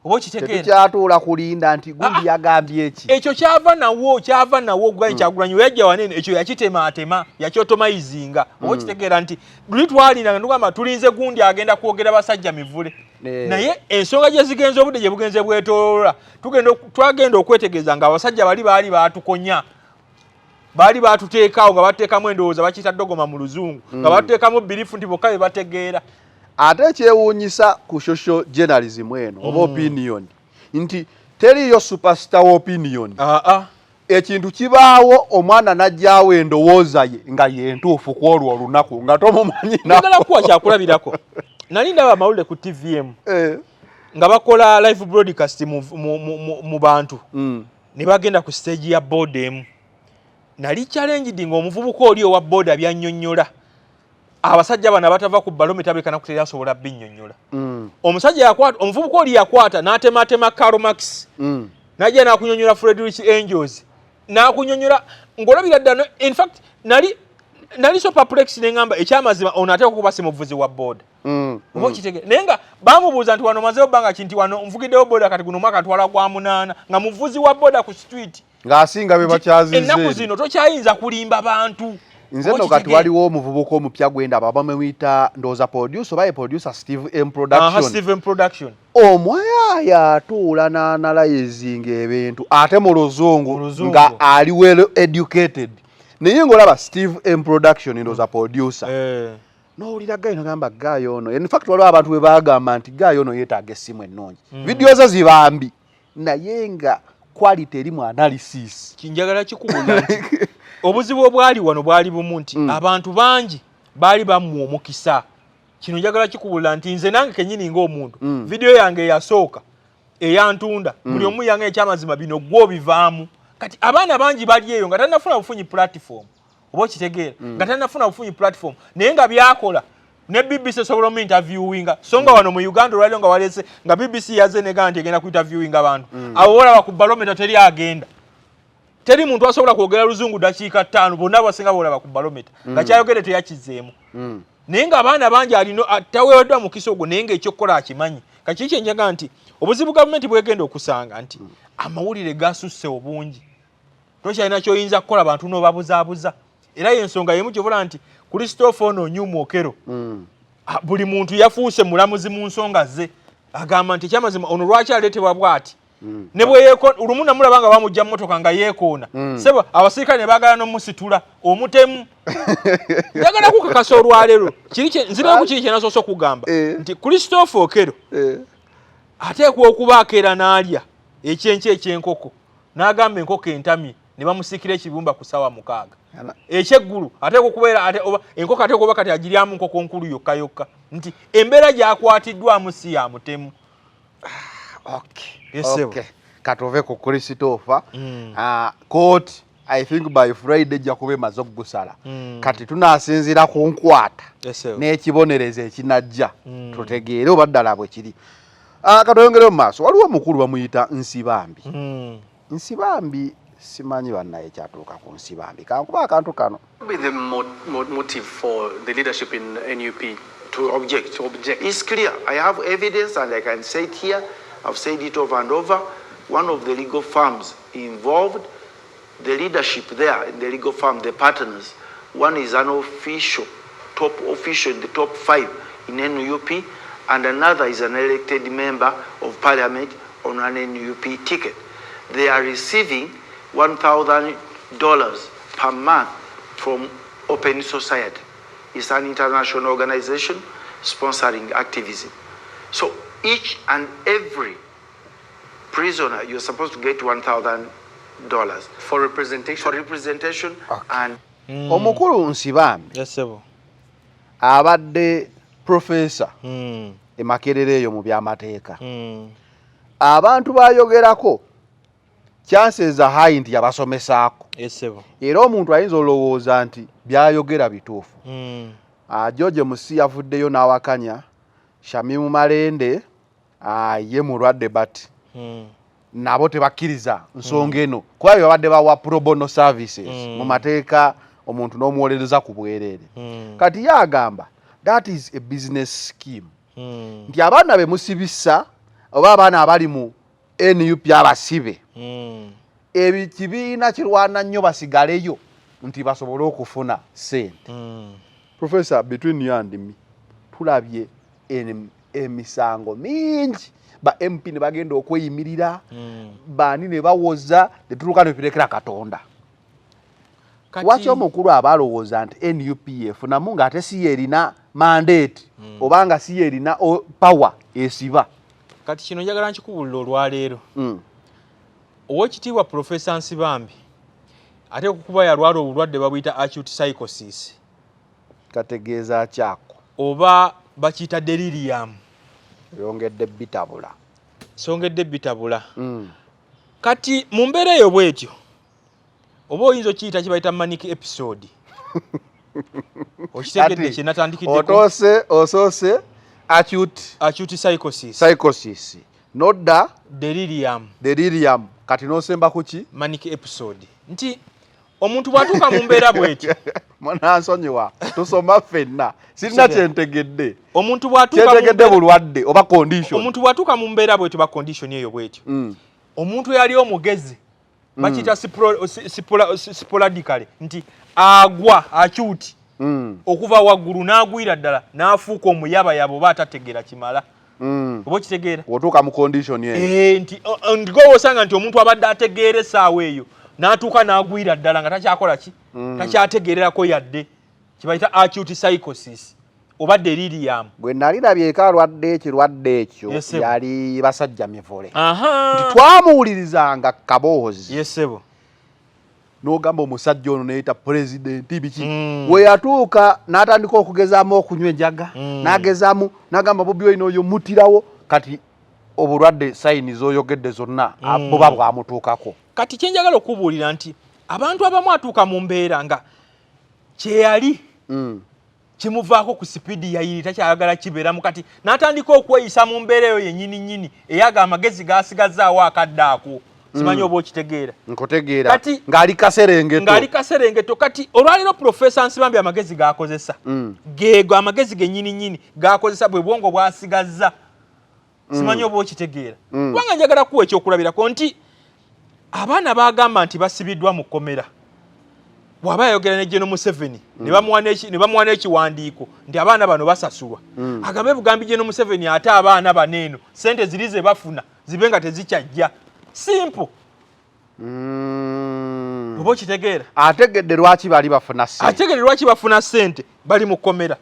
oba okitegeera. Tetukyatuula kulinda nti gundi yagambye eki. Ekyo kyava nawo gwa Kyagulanyi we yajja wanene, ekyo yakitemaatema, yakyotomayizinga, oba okitegeera, nti luli twalinda nga tugamba tulinze gundi agenda kwogera basajja mivule. Naye ensonga gye zigenze, obudde gye bugenze bwetoolola, twagenda okwetegeeza nga abasajja bali baali baatukonya, baali baatuteekaawo nga bateekamu endowooza bakiyita dogma mu Luzungu, nga batuteekamu belief nti bokka be bategeera. Ate ekyewuunyisa ku social journalism eno oba opinion nti teriyo superstar opinion. Aa. Ekintu kibaawo, omwana n'ajjaawo endowooza ye nga yentuufu ku olwo olunaku nga tomumanyi. Njagala kuwa kyakulabirako. Nali ndaba amawulire ku TVM nga bakola live broadcast mu bantu ne bagenda ku stage ya boda emu. Nali challenged ng'omuvubuka oli owa boda byannyonnyola, abasajja bano abatava ku Barometer bekana kutera asobola binnyonnyola. Omusajja yakwata, omuvubuka oli yakwata n'atematema Karl Marx, najja n'akunyonnyola Friedrich Engels, n'akunyonnyola ng'olabira ddala. In fact nali so perplex, ne ŋŋamba ekyamazima ono ateekwa kuba si muvuzi wa boda, oba okitegeera. Naye nga bamubuuza nti wano omazeewo bbanga ki, nti wano nvugiddewo boda kati guno omwaka ntwala gwa munaana, nga muvuzi wa boda ku street. Ng'asinga be bakyaziza. Ennaku zino tokyayinza kulimba bantu. Nze nno kati waliwo omuvubuka omupya gwendaba, bamuyita ndowooza producer oba ye producer Steve M Production. Steven Production. Omwayaaya atuula n'analyzing ebintu ate mu Mu Luzungu, Luzungu. nga ali well educated, naye ng'olaba Steve M Production, ndowooza producer, n'owulira guy nogamba guy ono, in fact waliwo abantu bwe bagamba nti guy ono yeetaaga essimu ennungi, vidiyo ze zibambi naye nga quality eri mu analysis. Kinjagala kikubula nti obuzibu obwali wano bwali bumu nti abantu bangi baali bammwa omukisa. Kino njagala kikubula nti nze nange kenyini ng'omuntu, vidiyo yange eyasooka eyantunda, buli omu yange ekyamazima bino gwe obivaamu. Kati abaana bangi bali eyo nga tannafuna bufunyi platform, oba okitegeera, nga tannafuna bufunyi platform, naye nga byakola ne BBC esobola omu interviewinga. So nga wano mu Uganda olwaliro nga walese nga BBC yazze negamba nti egenda ku interviewinga abantu abo bolaba ku Barometer, teri agenda, teri muntu asobola kwogera Luzungu dakiika 5. Bonna basinga bolaba ku Barometer nga kyayogere teyakizeemu, naye ng'abaana bangi alina taweereddwa mukisa ogwo, naye ng'ekyokukola akimanyi. Kakiri kyenjaga nti obuzibu gavumenti bwegenda okusanga nti amawulire gasusse obungi, tokyalina kyoyinza kukola, bantu n'obabuzaabuza. Era yensonga yemu kyovula nti Christopher ono Onyum Okello, buli muntu yafuuse mulamuzi mu nsonga ze, agamba nti ekyamazima ono lwaki aleetebwa bw'ati, ne bwe lumu namulaba nga bamugja mu motoka nga yeekoona, sebo abasirikale ne baagala n'omusitula omutemu. Njagala kukakasa olwaleero nzirayo ku kiri kyenasoose okugamba nti Christopher Okello ateekwa okubaako era n'alya ekyenkya ekyenkoko n'agamba enkoko entamye, ne bamusiikira ekibumba ku ssaawa 6 ekyeggulu. Ateekwa okubeera enkoko ateekwa okuba kati agiryamu nkoko nkulu yokka yokka, nti embeera gy'akwatiddwamu si ya mutemu. Yes, sir. Okay. Katuve ku Christopher. Court I think by Friday ejja kuba emaze okugusala. Kati tunaasinziira ku nkwata Yes, sir. n'ekibonerezo ekinajja, tutegeere oba ddala bwe kiri. Katweyongere mu maaso. Waliwo omukulu bamuyita Nsibambi. Nsibambi, simanyi bannaye kyatuuka ku Nsibambi, kankuba akantu kano. Be the motive for the leadership in NUP to object? To object. It's clear. I have evidence and I can say it here. I've said it over and over. One of the legal firms involved, the leadership there in the legal firm, the partners, one is an official, top official in the top five in NUP, and another is an elected member of parliament on an NUP ticket. They are receiving $1,000 per month from Open Society. It's an international organization sponsoring activism. So each and every prisoner, you're supposed to get $1,000 For representation. for representation and Omukulu Nsibambi Yes, sebo. abadde professor e Makerere eyo mu byamateeka. Abantu bayogerako, chances are high nti yabasomesaako. Yes, sebo. Era omuntu ayinza olowooza nti byayogera bituufu. George Musi yavuddeyo n'awakanya Shamimu Malende, ye mulwadde, but nabo tebakkiriza nsonga eno kuba bye babadde bawa pro bono services mu mateeka, omuntu n'omuwolereza ku bwereere. Kati ye agamba that is a business scheme, nti abaana be musibisa oba abaana abali mu NUP abasibe, ekibiina kirwana nnyo basigaleyo nti basobole okufuna sente. Professor, between you and me, tulabye emisango mingi, ba MP ne bagenda okweyimirira, baani ne bawoza, tetutuuka neturekera Katonda. Waki omukulu aba alowooza nti NUP efunamu ng'ate si yerina mandate oba nga si yerina power esiba? Kati kino njagala nkikubulira olwaleero. Oweekitiibwa Profesa Nsibambi ate okukuba yalwala obulwadde babuyita acute psychosis. Kategeeza kyako? Oba bakiyita delirium. Yongedde bitabula. Songedde bitabula. Kati mu mbeera eyo bwetyo, oba oyinza okiyita kibayita manic episode. Okitegedde? Kati, Kyenatandikiddeko. Otoose osoose acute Acute psychosis. Psychosis, nodda Delirium. Delirium, kati nosemba kuki? Manic episode, nti omuntu bw'atuuka mu mbeera bwetyo. Munansonyiwa, tusoma ffenna, sirina kyentegedde. Omuntu bw'atuuka mu Kyentegedde bulwadde oba condition. Omuntu bw'atuuka mu mbeera bwetyo ba condition eyo bwetyo, omuntu eyali omugezi bakiyita sporadically nti agwa acute okuva waggulu n'agwira ddala n'afuuka omuyabayaba oba atategeera kimala. Oba okitegeera? Otuuka mu condition eyo. Eh, nti nti osanga nti omuntu abadde ategeera essaawa eyo n'atuuka n'agwira ddala nga takyakola ki, takyategeererako yadde, kibayita acute psychosis oba delirium. Gwe nali labyeko alwadde ekirwadde ekyo Yes, sir. yali Basajja Mivule. Aha. Nti twamuwulirizanga kaboozi Yes, sebo. n'ogamba omusajja ono neyita pulezidenti biki. We yatuuka n'atandika okugezaamu okunywa enjaga, n'agezaamu n'agamba Bobi Wine oyo mutirawo. Kati obulwadde signs z'oyogedde zonna buba bwamutuukako. Kati kyenjagala okubuulira nti abantu abamu atuuka mu mbeera nga kyeyali kimuvaako ku sipiidi yayiri, takyayagala kibeeramu. Kati n'atandika okweyisa mu mbeera eyo yennyini nnyini eyaga amagezi gasigazzaawo akadde ako. Simanyi oba okitegeera. Nkutegeera. Kati Ng'ali kaserengeto. Ng'ali kaserengeto. Kati olwaleero Profesa Nsibambi amagezi gakozesa geego amagezi gennyini nnyini gakozesa, bwe bwongo bwasigazza. Simanyi oba okitegeera. Kubanga njagala kuwa ekyokulabirako nti abaana bagamba nti basibiddwa mu kkomera, bw'aba yayogera ne General Museveni ne bamuwa n'ekiwandiiko nti abaana bano basasulwa, agambe bugambi General Museveni ate abaana bano eno sente ziri ze bafuna zibe nga tezikyajja. Simple. Oba okitegeera? Ategedde lwaki bali bafuna ssente. Ategedde lwaki bafuna ssente, bali mu kkomera.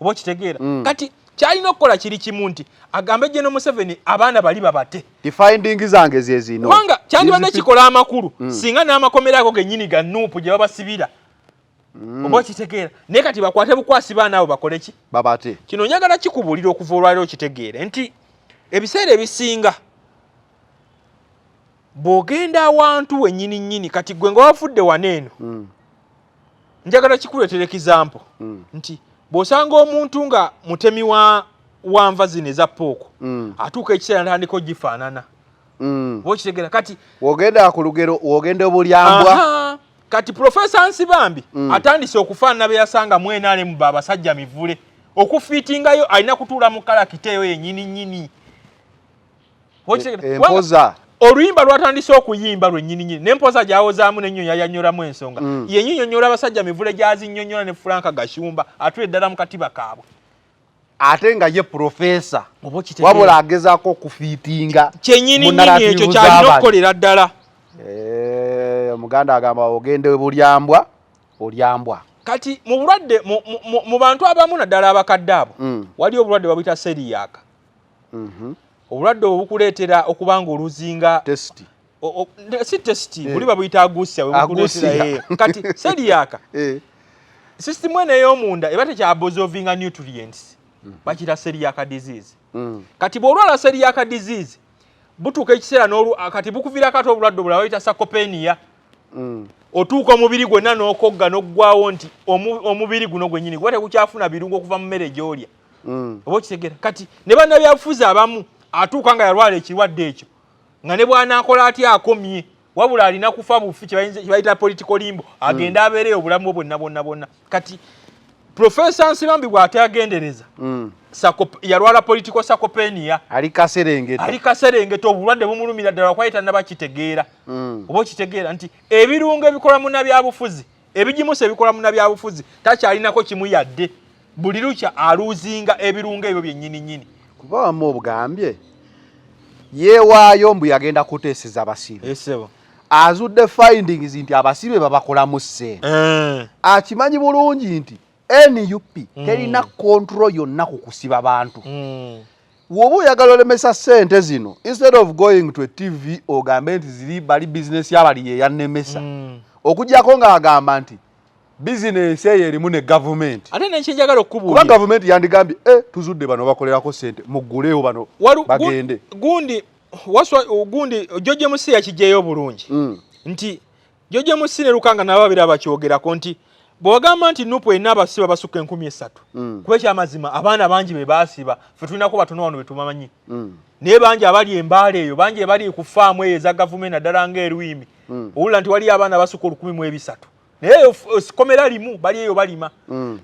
Oba okitegeera? Kati kyalina okukola kiri kimu, nti agambe General Museveni abaana bali babate. Finding zange ze zino. Kubanga kyandibadde kikola amakulu singa n'amakomera ago gennyini ga NUP gye babasibira. Oba okitegeera? Naye kati bakwate bukwasi baana abo bakole ki? Babate. Kino njagala kikubuulira okuva olwaliro okitegeere nti ebiseera ebisinga bw'ogenda awantu wennyini nnyini, kati gwe nga wafudde wano eno, njagala kikuleetera example nti bw'osanga omuntu nga mutemi wa nva zino eza pork, atuuka ekiseera natandika ogifaanana. Oba okitegeera? Kati wogenda ku lugero, wogenda obulyambwa. Aha. Kati Profesa Nsibambi atandise okufaanana be yasanga mu NRM ba abasajja mivule. Okufiitingayo alina kutuula mu character eyo yennyini nnyini. Oba okitegeera? Empoza. Oluyimba lwatandise okuyimba lwennyini nnyini n'empoza gy'awozaamu n'ennyonyi ayannyolamu ensonga yennyonyola abasajja mivule gy'azinnyonnyola ne Frank Gashumba atula eddala mu katiba kaabwe. Ate nga ye profesa, Oba okitegeera? wabula agezaako okufiitinga Kyennyini mu nnyini ekyo narrative kyalina z'abantu. okukolera ddala. Eh, omuganda agamba ogenda obulyambwa olyambwa. Kati mu bulwadde mu bantu abamu naddala abakadde abo, waliyo obulwadde babuyita celiac. Obulwadde obwo bukuleetera okuba nga oluzinga Testi. Si testi, buli babuyita ageusia. Ageusia. Kati celiac, system eno ey'omunda eba tekyaabsorbinga nutrients, bakiyita celiac disease. Kati bw'olwala celiac disease, butuuka ekiseera n'olu kati bukuviirako ate obulwadde obulala bayita sarcopenia. Otuuka omubiri gwonna n'okogga n'oggwawo, nti omubiri guno gwennyini guba tegukyafuna birungo okuva mu mmere gy'olya. Oba okitegeera? Kati ne bannabyabufuzi abamu atuuka nga yalwala ekirwadde ekyo, nga ne bw'anaakola atya akomye, wabula alina kufa bufi, kye bayita political limbo, agende abeereyo obulamu bwe bwonna bwonna bwonna. Kati Profesa Nsibambi bw'ateagendereza, yalwala political sarcopenia. Ali kaserengeta. Ali kaserengeta, obulwadde bumulumira ddala lwakuba tannaba kitegeera. Oba okitegeera nti ebirungo ebikola munnabyabufuzi, ebigimusa ebikola munnabyabufuzi, takyalinako kimu yadde. Buli lukya aluuzinga ebirungo ebyo byennyini nnyini. Kuba wamu obugambye yeewaayo mbu yagenda kuteeseza abasibe. Esebo. Azudde findings nti abasibe babakolamu ssente. Akimanyi bulungi nti NUP terina control yonna ku kusiba bantu. Bw'oba oyagala olemesa ssente zino, instead of going to a TV ogambe nti ziri bali bizinesi y'abali yeyannemesa, okugyako ng'agamba nti bizinesi eyo erimu ne gavumenti. Ate nekyenjagala Kuba okukubuulira, gavumenti yandigambye, e tuzudde bano bakolerako ssente, mugguleewo bano bagende. Gundi waswa gundi George Musi yakijjeyo bulungi nti George Musi ne Lukanga nabo babiri abakyogerako nti bw'ogamba nti NUP erina abasiba basukka 3000, kuba ekyamazima abaana bangi be baasiba, ffe tulinako batono wano be tubamanyi, naye bangi abali embaala eyo, bangi ebali ku faamu eyo eza gavumenti, naddala ng'erwimi, owulira nti waliyo abaana basukka 1300, naye eyo komera limu bali eyo balima.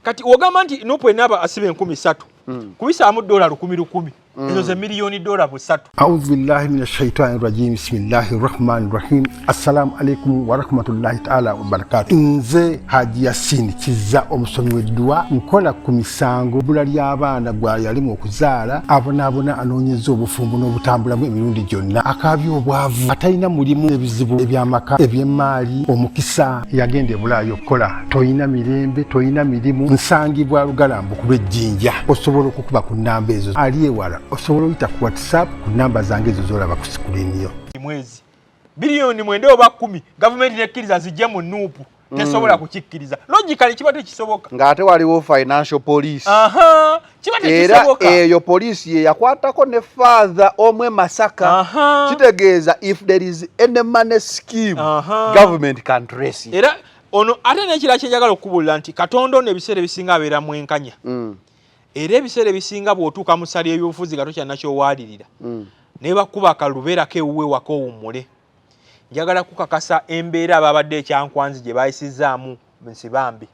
Kati ogamba nti NUP erina asiba 3000, kubisaamu dola lukumi lukumi, ezo ze miliyoni dola 300. أعوذ بالله من الشيطان الرجيم، بسم الله الرحمن الرحيم. السلام عليكم ورحمة الله تعالى وبركاته. Nze Haji Yasin Kiza, omusomi w'edduwa, nkola ku misango, bbula ly'abaana, gwa yalimu okuzaala, abonaabona, anoonyeza obufumbo n'obutambulamu emirundi gyonna, akaabya obwavu, atalina mulimu, ebizibu eby'amaka, eby'emmaali, omukisa, yagenda e Bulaaya okukola, toyina mirembe, toyina mirimu. Nsangibwa Lugalambu ku lw'Ejjinja. Osobola okukuba ku nnamba ezo. Ali ewala osobola oyita ku WhatsApp ku namba zange ezo zolaba ku screen yo. Mwezi biliyoni 9 oba 10, gavumenti nekkiriza zijje mu NUP, tesobola kukikkiriza. Logically kiba tekisoboka. Ng'ate waliwo financial police. Aha, kiba Era tekisoboka. eyo poliisi ye yakwatako ne father omwe Masaka. Kitegeeza if there is any money scheme, government can trace it. Era ono ate n'ekirala kyenjagala okukubuulira nti Katonda ono ebiseera ebisinga abeera mwenkanya. Era ebiseera ebisinga bw'otuuka mu ssali ebyobufuzi nga tokyanakyowaalirira, naye bakuba akalubeerako ewuwe waka owummule. Njagala kukakasa embeera ababadde ekyankwanzi gye bayisizaamu Nsibambi.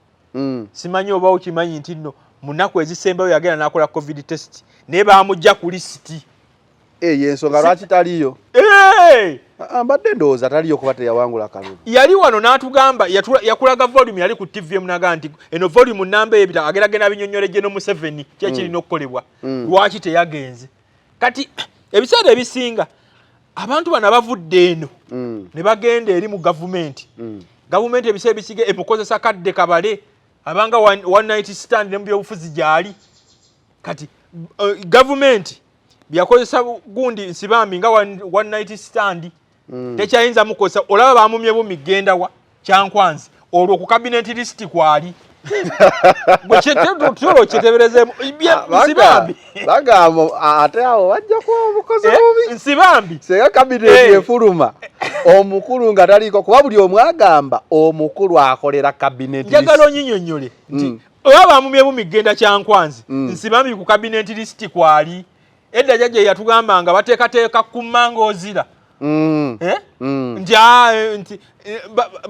Simanyi oba okimanyi nti nno mu nnaku ezisembayo yagenda n'akola COVID test, naye baamugja ku lisiti. Eyo ensonga lwaki taliyo? Hey! Ah, mbadde ndowooza taliyo kuba teyawangula kalulu. Yali wano n'atugamba, yakulaga volume, yali ku TV emunaga nti eno volume namba ebita ageragenda binyonnyole General Museveni ki ekirina okukolebwa, lwaki teyagenze. Kati ebiseera ebisinga abantu bano abavudde eno ne bagenda eri mu gavumenti, gavumenti ebiseera ebisinga emukozesa kadde kabale, abanga one night stand ne mu byobufuzi gyali. Kati gavumenti byakozesa gundi Nsibambi nga one night stand, tekyayinza mukozesa. Olaba bamumye bumi genda wa Kyankwanzi, olwo ku cabinet list kwali. Gwe tusobola okyeteberezeemu. Nsibambi. Bagamba ate awo bajja kuba obukozi bubi. Nsibambi. Singa cabinet efuluma omukulu nga taliiko, kuba buli omu agamba omukulu akolera cabinet list. Njagala onyinyonnyole nti oba bamumye bumi genda Kyankwanzi, Nsibambi ku cabinet list kwali. Edda jjajja yatugamba nga bateekateeka ku mmanga ozira. Eh? Nti, nti,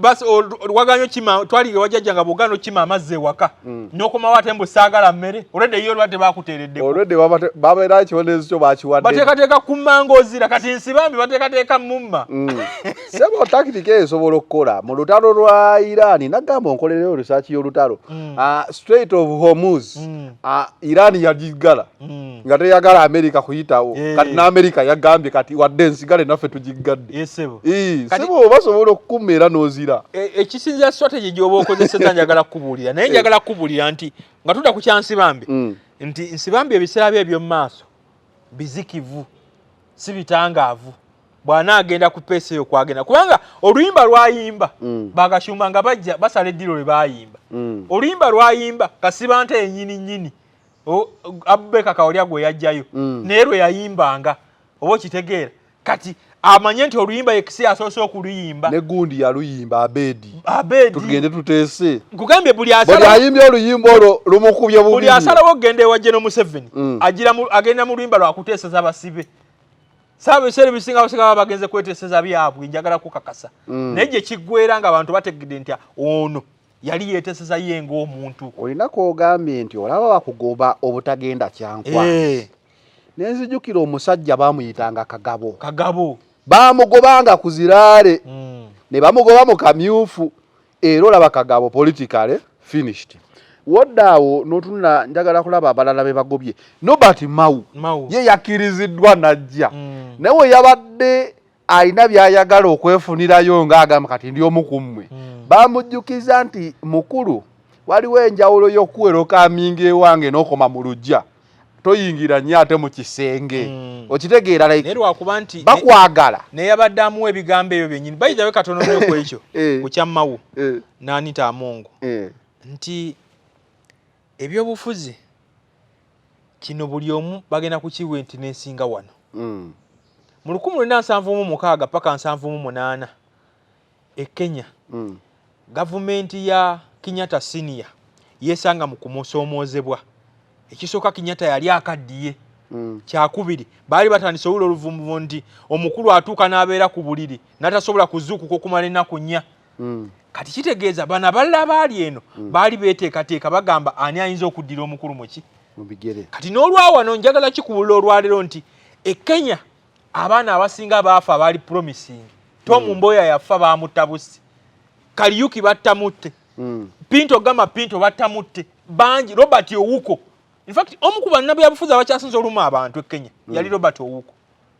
basi, waganya okima, twali wajjajja nga bw'ogaana okima amazzi ewaka, n'okomawo ate mbu saagala mmere, olwedde yo olwa tebakuteereddeko. Olwedde babeera ekibonerezo kyo bakiwadde. Bateekateeka ku mmanga ozira, kati Nsibambi bateekateeka mumma. Sebo, tactic eyo esobola okukola mu lutalo lwa Iran. Nagamba onkolereyo research y'olutalo. Ah, Strait of Hormuz, ah, Iran yagiggala nga teyagala America kuyitawo. Kati n'America yagambye kati wadde nsigale naffe tugiggadde. Yes, sebo. Sebo basobola okukumma era n'ozira. Ekisinzira strategy gy'oba okozeseza njagala kukubuulira, naye njagala kukubuulira nti nga tudda ku kya Nsibambi, nti Nsibambi ebiseera bye eby'omu maaso bizikivu, si bitangaavu. Bw'anaagenda ku peesi eyo kwagenda, kubanga oluyimba lwayimba bagashumba nga bajja basala eddiro lwe baayimba, oluyimba lwayimba Kasibante yennyini nnyini Abubeka Kawalya gwe yajjayo, naye lwe yayimbanga, oba okitegeera. Kati amanye nti oluyimba yekisi asoose okuluyimba. Ne gundi yaluyimba, Abedi. Abedi. Tugende tuteese. Nkugambye buli asala ayimbye oluyimba olwo lumukubye bubi. Buli asalawo okugenda ewa General Museveni, agira agenda mu luyimba lwakuteeseza basibe. Saaba ebiseera ebisinga abasinga baba bagenze kweteeseza byabwe, njagala kukakasa. Naye gye kiggweera nga abantu bategedde nti ono yali yeeteseza ye ng'omuntu. Olina kwogambye nti olaba bakugoba obutagenda Kyankwanzi. Nenzijukira omusajja bamuyitanga Kagabo. Kagabo. Bamugobanga ku ziraale. Ne bamugoba mu kamyufu. Era olaba Kagabo politically finished. Wodda awo n'otunula, njagala kulaba abalala be bagobye. Norbert Mao ye yakkiriziddwa n'ajja. Naye we yabadde alina by'ayagala okwefunirayo ng'agamba kati ndi omu ku mmwe. Bamujjukiza nti mukulu, waliwo enjawulo y'okuwerokaminga ewange n'okoma mu luggya, toyingira nnyo ate mu kisenge. Okitegeera, like naye lwakuba nti bakwagala. Naye yabadde amuwa ebigambo ebyo byennyini. Bayitawe katono nnyo ku ekyo, ku kya Mao n'Anita Amongo, nti ebyobufuzi kino buli omu bagenda kukiwa nti n'ensinga wano. Mu 1976 paka 78 e Kenya, gavumenti ya Kenyatta Senior yeesanga mu kumusoomoozebwa. Ekisooka, Kenyatta yali akaddiye. Kyakubiri, baali batandise owulira oluvumbuvu nti omukulu atuuka n'abeera ku buliri n'atasobola kuzuukuka okumala ennaku 4. Kati kitegeeza bano abalala baali eno baali beeteekateeka, bagamba ani ayinza okuddira omukulu muki mu bigere. Kati n'olwawano njagala kikuwulira olwaleero nti e Kenya abaana abasinga baafa abaali promising. Tom Mboya yafa, baamutta busi. Kariuki battamutte. Pinto Gama Pinto battamutte. Bangi, Robert Owuko. In fact, omu ku bannabyabufuzi abakyasinze oluma abantu e Kenya yali Robert Owuko.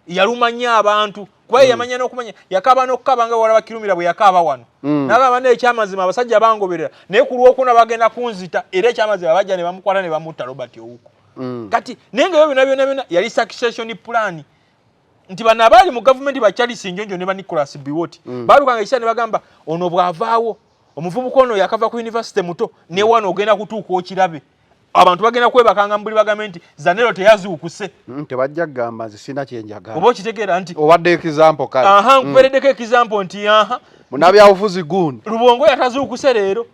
Yaluma nnyo abantu kuba ye yamanya n'okumanya, yakaaba n'okukaaba nga walaba Kirumira bwe yakaaba wano. N'agamba naye ekyamazima abasajja bangoberera, naye ku Lwokuna bagenda kunzita, era ekyamazima bajja ne bamukwata ne bamutta Robert Owuko. Kati naye nga ebyo byonna byonna byonna yali succession plan, nti bano abaali mu gavumenti ba Charles Njonjo ne ba Nicholas Biwott baalukanga ekiseera ne bagamba ono bw'avaawo, omuvubuka ono yakava ku university muto, ne wano ogenda kutuuka okirabe abantu bagenda kwebakanga mu buli bagambe nti Zanero teyazuukuse. Tebajja kugamba nze sina kyenjagala. Oba okitegeera nti obadde example kale. Aha, nkupeereddeko example nti aha munabyabufuzi gundi Lubongo yatazuukuse leero,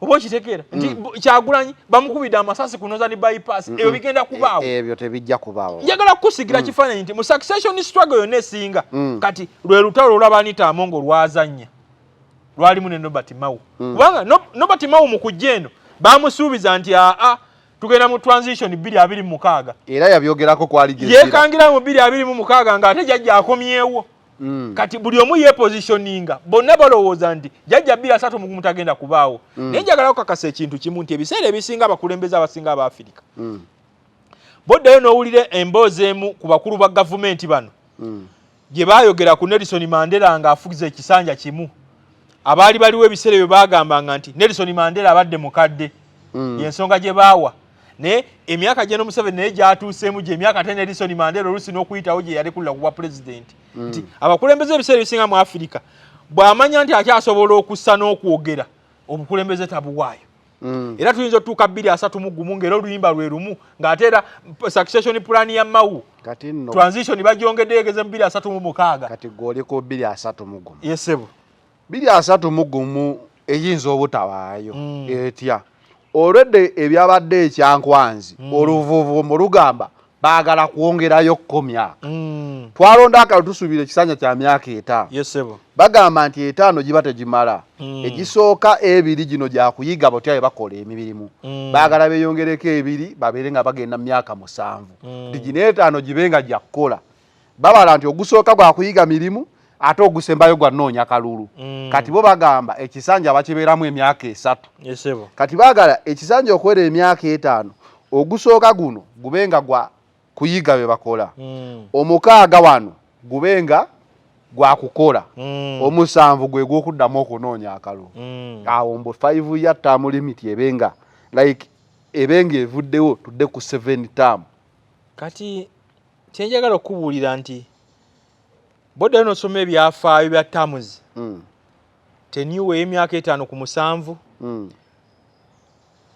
oba okitegeera nti Kyagulanyi bamukubidde amasasi ku Northern Bypass. Ebyo bigenda kubaawo. Ebyo tebijja kubaawo. Njagala kukusigira kifaananyi nti mu succession struggle yonna esinga, kati lwe lutalo olwaba Anita Amongo lwazannya lwalimu ne Norbert Mao, kubanga Norbert Mao mu kujja eno bamusuubiza nti aa tugenda mu transition 2026. Era yabyogerako kwali. Yeekangira mu 2026 ng'ate jjajja akomyewo. Kati buli omu yepositioninga, bonna balowooza nti jjajja 2031 tagenda kubaawo. Naye njagala okukakasa ekintu kimu nti ebiseera ebisinga abakulembeze abasinga Abaafirika, boddayo n'owulira emboozi emu ku bakulu ba gavumenti bano gye baayogera ku Nelson Mandela ng'afugiza ekisanja kimu, abaali baliwo ebiseera ebyo baagambanga nti Nelson Mandela abadde mukadde, yensonga gye baawa. Naye emyaka gye Museveni naye gyatuuseemu gye emyaka ate Nelson Mandela oluusi n'okuyitawo gye yalekulira ku bwa pulezidenti, nti abakulembeze ebiseera ebisinga mu Afirika bw'amanya nti akyasobola okussa n'okwogera, obukulembeze tabuwaayo. Era tuyinza otuuka 2031 ng'era oluyimba lwe lumu, ng'ate era succession plan ya Mao Kati nno transition bagyongeddeyo egeze mu 2036. Kati gwe oli ku 2031. Yesebo. 2031 eyinza obutabaayo. Etya? Olwedde ebyabadde ekyankwanzi, oluvuvumu lugamba baagala kwongerayo ko myaka. Twalonda akalo, tusuubira ekisanja kya myaka 5. Yesebo. Bagamba nti 5 giba tegimala. Egisooka ebiri gino gyakuyiga botya bwe bakola emirimu. Baagala beeyongereko 2, babeere nga bagenda mu myaka 7, nti gino 5 gibe nga gyakukola. Babala nti ogusooka gwakuyiga mirimu, ate ogusembayo gwa nnoonya kalulu. Kati bo bagamba ekisanja bakibeeramu emyaka 3. Yesebo. Kati baagala ekisanja okuwera emyaka 5, ogusooka guno gube nga gwa kuyiga bye bakola, omukaaga wano gube nga Gwakukola omusanvu gwe gwokuddamu okunoonya akalulu. Awo mbu 5 year term limit ebenga like ebenga evuddewo, tudde ku 7 term. Kati kyenjagala okubuulira nti boddayo nosoma ebyafaayo bya terms, tenure ey'emyaka 5 ku 7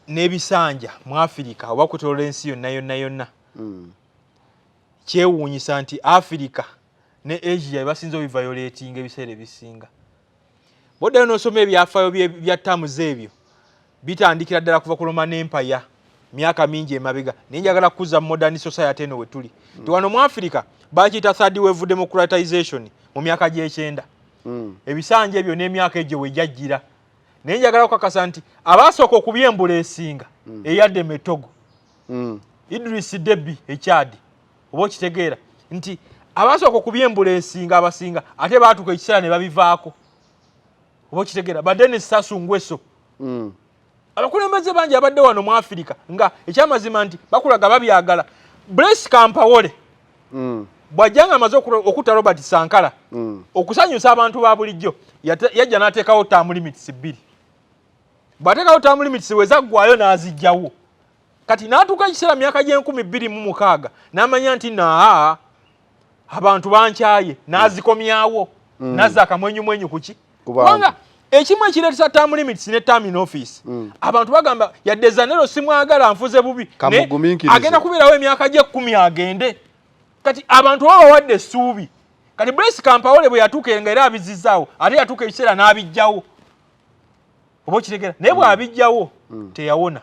n'ebisanja mu Afirika oba kwetoloola ensi yonna yonna yonna, kyewuunyisa nti Afirika ne Asia ebasinza obiviolatinga ebiseera ebisinga. Boddayo n'osoma ebyafaayo bya terms ebyo, bitandikira ddala kuva ku Roman Empire, myaka mingi emabega. Naye njagala kukuza modern society eno we tuli, nti wano mu Afirika bakiyita third wave democratization mu myaka gy'ekyenda. Ebisanja ebyo n'emyaka egyo wejajjira. Naye njagala kukakasa nti abaasooka okubyembracinga, Eyadema e Togo, Idris Deby e Chad, oba okitegeera nti abasooka okubyembracinga abasinga ate baatuuka ekiseera ne babivaako, oba okitegeera, ba Denis Sassou Nguesso. Abakulembeze bangi abadde wano mu Afirika nga ekyamazima nti bakulaga babyagala. Blaise Compaoré bw'ajja nga amaze okutta Robert Sankara, okusanyusa abantu ba bulijjo, yajja n'ateekawo term limits 2. Bw'ateekawo term limits, we zaggwayo n'azijjawo. Kati n'atuuka ekiseera myaka gy'e 2006 n'amanya nti naa abantu bankyaye, n'azikomyawo, n'azza akamwenyumwenyu kuki. Ku bantu. Kubanga ekimu ekireetesa term limits ne term in office, abantu bagamba yadde Zanero simwagala, nfuze bubi, naye Kamugumiikirize. agenda kubeerawo emyaka gy'e 10 agende. Kati abantu baba bawadde essuubi. Kati Blaise Compaoré bwe yatuuka nga era abizizzaawo, ate yatuuka ekiseera n'abijjawo, oba okitegeera? Naye bw'abijjawo teyawona,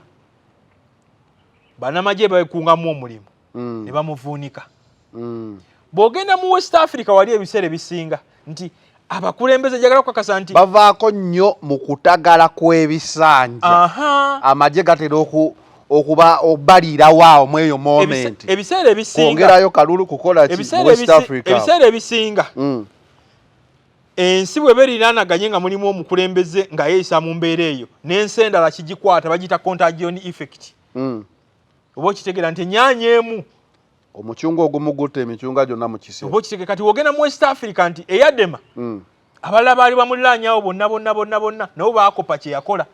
bannamagye bekungamu omulimu ne bamuvuunika. Bw'ogenda mu West Africa wali, ebiseera ebisinga nti abakulembeze, njagala kukakasa nti bavaako nnyo mu kutagala kw'ebisanja. Amagye gatera okuba obaliirawo awo mu eyo moment. Ebiseera ebisinga kwongerayo kalulu kukola ki mu ebiseera West Africa. Ebiseera ebisinga ensi bwe beriraanaganye nga mulimu omukulembeze nga yeeyisa mu mbeera eyo, n'ensi endala kigikwata, bagiyita contagion effect. Oba okitegeera nti enyaanya emu omucungwa ogumu gutta emicungwa gyonna mu kisero. Oba okitegeera? Kati wogenda mu West Africa nti Eyadema, abalala baali bamuliraanyawo bonna bonna bonna bonna nabo baakopa kye yakola,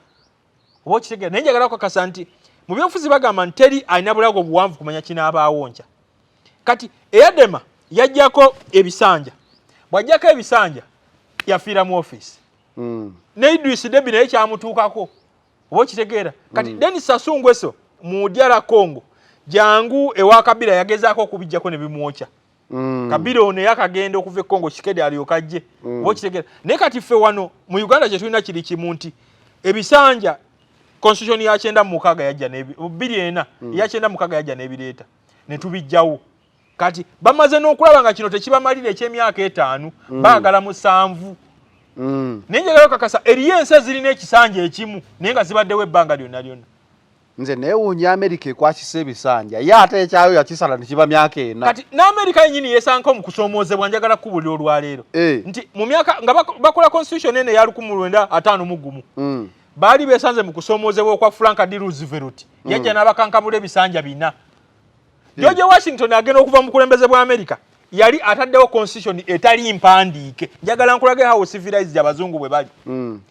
oba okitegeera? Naye njagala kukakasa nti mu byobufuzi bagamba nti teri alina bulago buwanvu kumanya kinaabaawo nkya. Kati Eyadema yajjako ebisanja, bw'ajjako ebisanja yafiira mu ofiisi. Ne Idris Deby naye kyamutuukako, oba okitegeera? Kati Denis Sassou Nguesso mu DR Congo, jangu ewa Kabila, yagezaako okubijjako ne bimwokya. Kabila ono yakagenda okuva e Congo, Tshisekedi alyoka ajje, oba okitegeera? Naye kati ffe wano mu Uganda kye tulina kiri kimu, nti ebisanja, constitution ya 96 yajja 2004, ya 96 yajja n'ebireeta ne tubijjawo. Kati bamaze n'okulaba nga kino tekibamalira eky'emyaka 5, baagala 7. Naye njagala okakasa eriyo ensi ezirina ekisanja ekimu naye nga zibaddewo ebbanga lyonna lyonna. Nze neewuunya Amerika ekwakisa ebisanja, ye ate ekyayo yakisala nekiba myaka 4. Kati n'Amerika yennyini yeesanka mu kusoomoozebwa. Njagala kukubulira olwaleero nti mu myaka nga bakola constitution eno eya 1951, baali beesanze mu kusoomoozebwa okwa Frank D Roosevelt. Yajja n'abakankamula ebisanja 4. George Washington agenda okuva mu bukulembeze bwa Amerika yali ataddewo constitution etali mpandiike. Njagala nkulage how civilized abazungu bwe bali,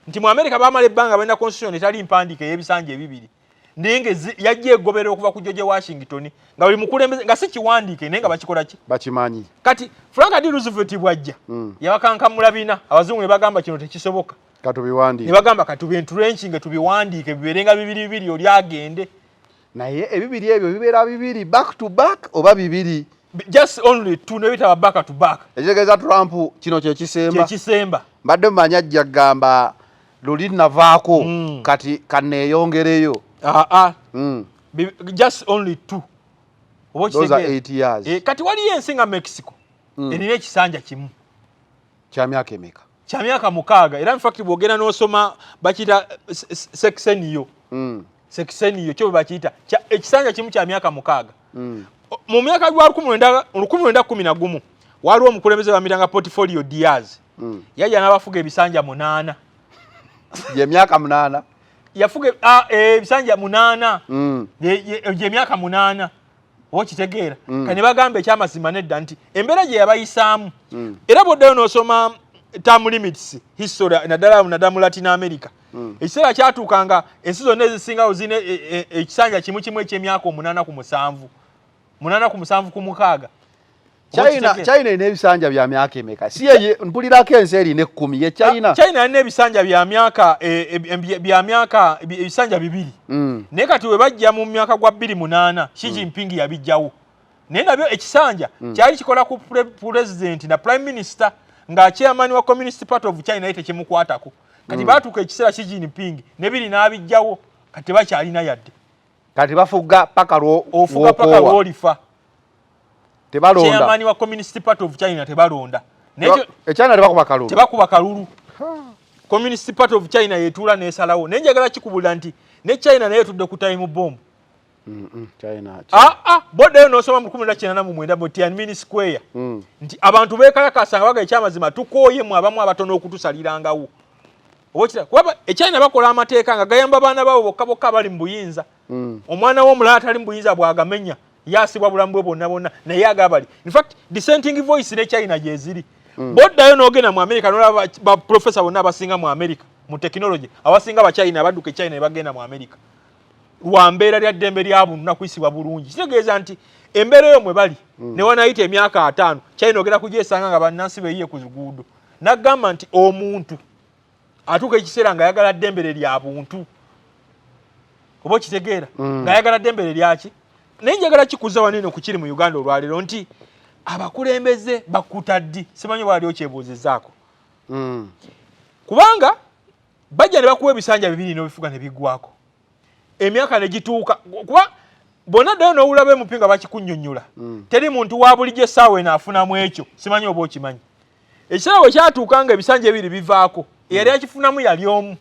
nti mu Amerika bamala ebbanga balina constitution etali mpandiike ey'ebisanja ebibiri, naye nga yajja egobera okuva ku George Washington, nga buli mukulembeze nga si kiwandiike naye nga bakikola ki? Bakimanyi. Kati Frank D Roosevelt bwajja yabakankamula 4, abazungu ne bagamba kino tekisoboka. Katubiwandiike. Ne bagamba katubientrenching, tubiwandiike bibeere nga bibiri bibiri, oli agende. Naye ebibiri ebyo bibeera bibiri back to back oba bibiri? Just only two, ne bitaba back to back. Ekitegeeza Trump kino kyekisemba. Kyekisemba. Mbadde mmanyi ajja kugamba luli navaako, kati kaneeyongereyo. Aa, just only two, oba Those are okitegeera? 8 years. Eh, kati waliyo ensi nga Mexico erina ekisanja kimu. Kya myaka emeka? Kya myaka 6. Era infact bwogenda n'osoma bakiyita sexenio. Sexenio kyo bwe bakiyita ekisanja kimu kya myaka 6. Mu myaka gwa 1911 waliwo omukulembeze bamitanga Porfirio Diaz. Yajja n'abafuga ebisanja 8. Gyemyaka 8. Yafuga ebisanja 8, gyemyaka 8. Oba okitegeera? Kati ne bagamba ekyamazima nedda, nti embeera gye yabayisaamu, era bw'oddayo n'osoma term limits history, naddala naddala mu Latin America, ekiseera kyatuuka nga ensi zonna ezisingawo zirina ekisanja kimu kimu ekyemyaka 8 ku 7, 8 ku 7 ku 6. Oba China. okitegeera? China erina ebisanja bya myaka emeka? Si ye mpulirako ensi erina 10 ye China? Ah, China yalina ebisanja bya myaka bya myaka ebisanja 2. Naye kati we bajja mu myaka gwa 2008, Xi Jinping yabijjawo, naye nabyo ekisanja kyali kikola ku president na prime minister, nga chairman wa Communist Party of China ye tekimukwatako. Kati baatuuka ekiseera Xi Jinping nebiri n'abijjawo, kati tebakyalina yadde. Kati bafuga paka lwo Ofuga paka lw'okoowa. lw'olifa. Tebalonda. Chairman wa Communist Party of China tebalonda. Naye E China tebakuba kalulu. Tebakuba kalulu. Communist Party of China yetuula nesalawo. Naye njagala kikubulira nti ne China naye etudde ku time bomb. China. Ah, ah, boddayo n'osoma mu 1989 mu Tiananmen Square, nti abantu beekalakasa nga baga ekyamazima tukooyemu abamu abatono okutusalirangawo. Oba kuba e China bakola amateeka nga gayamba baana baabo bokka bokka abali mu buyinza. Omwana w'omulala atali mu buyinza bw'agamenya yasibwa bulamu bwe bwonna bwonna, naye agabali, in fact, dissenting voice ne China gyeziri. Boddayo n'ogenda mu America n'olaba ba professor bonna abasinga mu America mu technology, abasinga Bachina, badduka e China ne bagenda mu America lwa mbeera lya ddembe lya buntu nakuyisibwa bulungi. Kitegeeza nti embeera eyo mwe bali, ne wanayita emyaka 50, China ogenda kugyesanga nga bannansi beeyiye ku luguudo. Nagamba nti omuntu atuuka ekiseera ng'ayagala ddembe lye lya buntu. Oba okitegeera? Ng'ayagala ddembe lye lyaki. Naye njagala kikuza wanene ku kiri mu Uganda olwaleero nti abakulembeze bakuta ddi? Simanyi bwali okyebuuzizaako. Kubanga bajja ne bakuwa ebisanja 2 n'obifuga ne biggwako, emyaka ne gituuka, kuba bonna ddayo n'owulaba emupi nga bakikunnyonnyola. Teri muntu wa bulijjo essaawa eno afunamu ekyo. Simanyi oba okimanyi, ekiseera bwe kyatuuka nga ebisanja 2 bivaako, eyali akifunamu yali omu,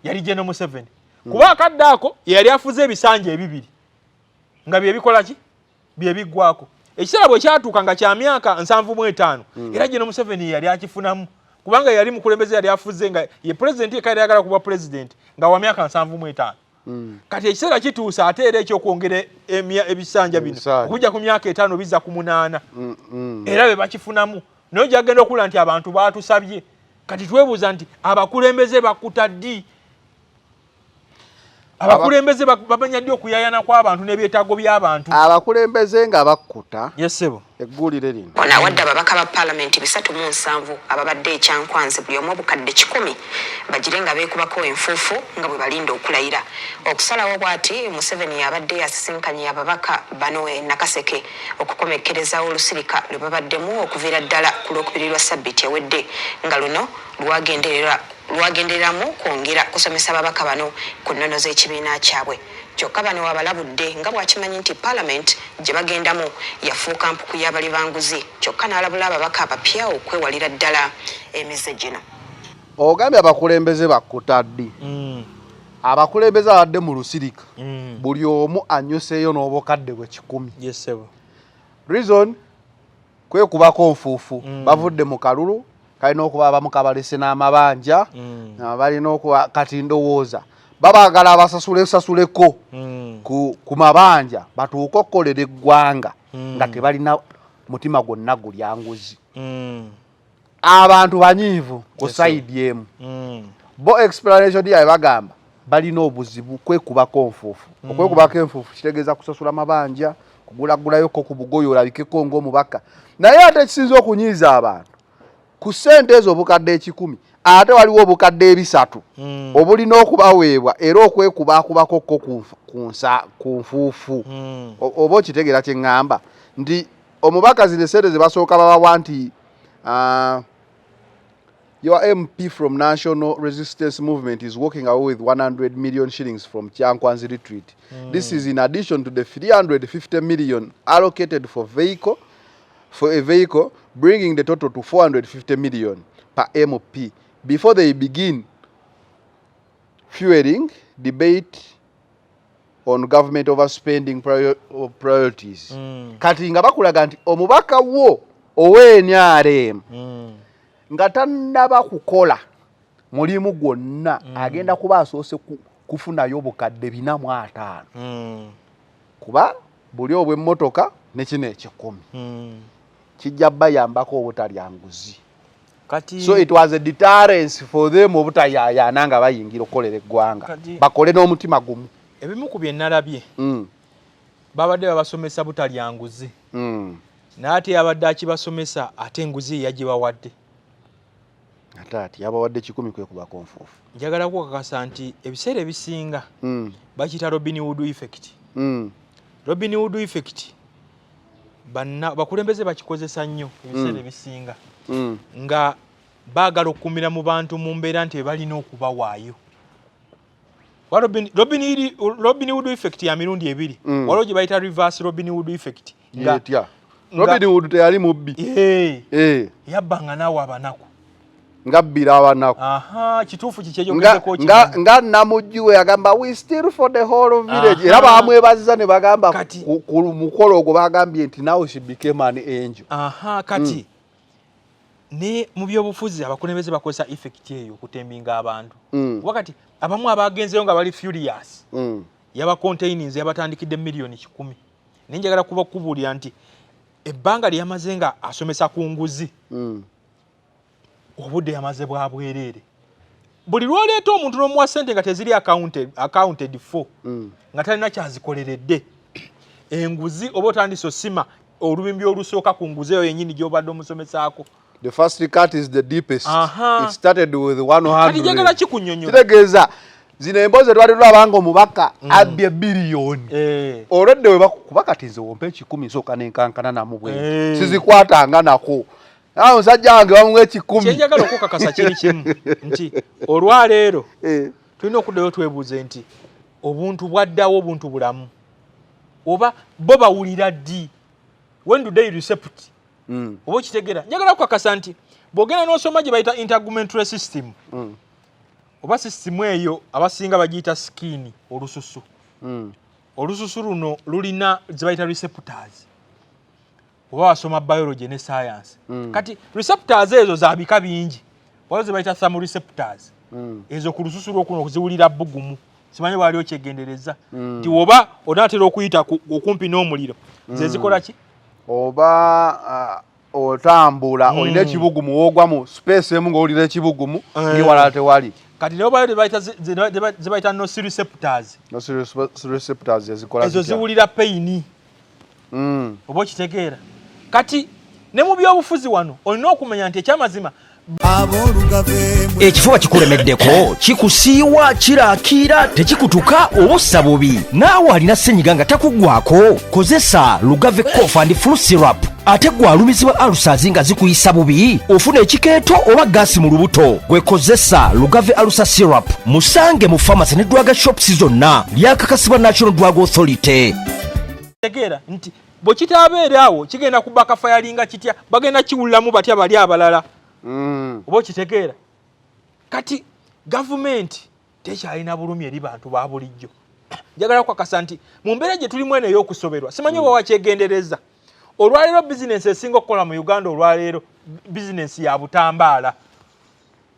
yali General Museveni, kuba akadde ako yali afuze ebisanja 2 nga byebikola ki, byebiggwako. Ekiseera bwe kyatuuka nga kya myaka 75, era General Museveni yali akifunamu, kubanga yali mukulembeze, yali afuze nga ye pulezidenti yekka yali ayagala kuba pulezidenti nga wa myaka 75. Kati ekiseera kituuse ate era ekyokwongera ebisanja bino Ebisanja. okujja ku myaka 5 bizza ku 8, era be bakifunamu. Naye ojagenda okula nti abantu batusabye. Kati twebuuza nti abakulembeze bakuta ddi? Abakulembeze bamanya ddi okuyayana kw'abantu n'ebyetaago by'abantu? Abakulembeze nga bakkuta. Yes, ssebo. Eggulire lino. Ono awadde ababaka ba paalamenti 370 ababadde ekyankwanzi buli omu obukadde 100 bagire nga beekubako enfuufu nga bwe balinda okulayira. Okusalawo bw'ati Museveni yabadde yasisinkanye ababaka bano e Nakaseke okukomekkerezawo olusirika lwe babaddemu okuviira ddala ku Lwokubiri lwa ssabbiiti ewedde, nga luno lwagendereramu kwongera kusomesa ababaka bano ku nnono z'ekibiina kyabwe. Kyokka bano abalabudde nga bw'akimanyi nti paalamenti gye bagendamu yafuuka mpuku y'abali banguzi, kyokka n'alabula ababaka abapya okwewalira ddala emize gino. Ogambye abakulembeze bakkuta ddi? Abakulembeze abadde mu lusirika, buli omu anyuseeyo n'obukadde bwe 100. Yes, ssebo. Reason kwekubako nfuufu. Bavudde mu kalulu kalina okuba abamu kabalese n'amabanja. Balina okuba kati ndowooza babaagala abasasule sasuleko ku mabanja, batuuke okukolera eggwanga nga tebalina mutima gwonna gulya nguzi. Abantu banyiivu ku side emu. Bo explanation yaabwe bagamba balina obuzibu kwekubako nfuufu. Okwekubako enfuufu kitegeeza kusasula mabanja, kugulagulayoko ku bugoye olabikeko ng'omubaka. Naye ate ekisinza okunyiiza abantu, ku ssente ezo obukadde 100, ate waliwo obukadde 300 obulina okubaweebwa era okwekubaakubakokko ku nfuufu. Oba okitegeera kye ŋŋamba nti omubaka zino essente ze basooka babawa nti your MP from National Resistance Movement is walking away with 100 million shillings from Kyankwanzi retreat. This is in addition to the 350 million allocated for a vehicle, bringing the total to 450 million per MP. Before they begin fueling debate on government overspending priorities. Kati nga bakulaga nti omubaka wo ow'NRM nga tannaba kukola mulimu gwonna, agenda kuba asoose kufunayo obukadde 450, kuba Buli obw'emmotoka ne kino ekikumi kijja bayambako obutalya nguzi. Kati So it was a deterrence for them obutayayaana nga bayingira okukolera eggwanga, bakole n'omutima gumu. Ebimu ku bye nalabye, babadde babasomesa butalya nguzi, naye ate yabadde akibasomesa, ate enguzi ye yagibawadde. Ate ati yabawadde 100 kwekubako nfuufu. Njagala kukakasa nti ebiseera ebisinga bakiyita Robin Hood effect. Robin Hood effect banna bakulembeze bakikozesa nnyo ebiseera ebisinga nga baagala okukumira mu bantu mu mbeera nti balina okubawaayo. Robin Hood effect ya mirundi ebiri. Waliwo gye bayita reverse Robin Hood effect nga Yetya? Robin Hood teyali mubbi? Eh. Yabbanga naawe abanaku. Ngabbira abanaku. Aha, kituufu. Nga, Kikyejogereko. nga namujju we yagamba, "We steal for the whole village." Era bamwebaziza ne bagamba ku mukolo ogwo bagambye nti now she became an angel. Aha, kati ne mu byobufuzi abakulembeze bakozesa effect eyo okutembinga abantu. Wakati abamu abagenzeyo nga bali furious, yaba containinze, yabatandikidde miliyoni 100. Naye njagala kuba kubuulira nti ebbanga lye yamaze nga asomesa ku nguzi, obudde yamaze bwa bwereere. Buli lwoleeta omuntu n'omuwa ssente nga teziri accounted for, nga talina kyazikoleredde, enguzi oba otandise osima olubimbi olusooka ku nguzi eyo yennyini gy'obadde omusomesaako. The first cut is the deepest. Aha. It started with 100. Kati njagala kikunyonyola. Kitegeeza zino emboozi twali tulaba nga omubaka abbye biliyoni, olwedde we kuba kati nze wompa 100 nsooka nenkankana namu bwe sizikwatanga nako. Awo musajja wange bamuwa 100. Kyenjagala okukakasa kiri kimu nti olwaleero tulina okuddayo twebuuze nti obuntu bwaddawo, obuntu bulamu, oba bo bawulira ddi? When do they recept? Oba okitegeera, njagala kukakasa nti bw'ogenda n'osoma gye bayita integumentary system, oba sisitimu eyo abasinga bagiyita skin, olususu. Olususu luno lulina ze bayita receptors, oba wasoma biology ne science. Kati receptors ezo za bika bingi. Waliwo ze bayita thermoreceptors. Ezo ku lususu lwokuno ziwulira bugumu. Simanyi bwali okyegendereza nti woba onaatera okuyita okumpi n'omuliro, ze zikola ki? Oba otambula, olina ekibugumu, woogwa mu space emu ng'owulira ekibugumu, ngewalala tewali. Kati naye obayo ze bayita nocireceptors. Receptors ezikola Ezo zitya? Ziwulira pain. Oba okitegeera, kati ne mu byobufuzi wano olina okumanya nti ekyamazima Ekifuba kikulemeddeko, kikusiiwa, kirakiira, tekikutuka oba ossa bubi, naawe alina ssenyiga nga takuggwako, kozesa Lugave Cough and Flu Syrup. Ate gwe alumizibwa ulcers nga zikuyisa bubi, ofuna ekikeeto oba gaasi mu lubuto, gwe kozesa Lugave Ulcer Syrup. Musange mu pharmacy ne drug shops zonna. Lyakakasibwa National Drug Authority. Tegeera nti bwe kitaabeera awo kigenda kubakafayalinga kitya? Bagenda kiwuliramu batya bali abalala? Oba okitegeera, kati gavumenti tekyalina bulumi eri bantu ba bulijjo. Njagala kukakasa nti mu mbeera gye tulimu eno ey'okusoberwa, simanyi oba wakyegendereza, olwaleero bizinensi esinga okukola mu Uganda olwaleero bizinensi ya butambaala.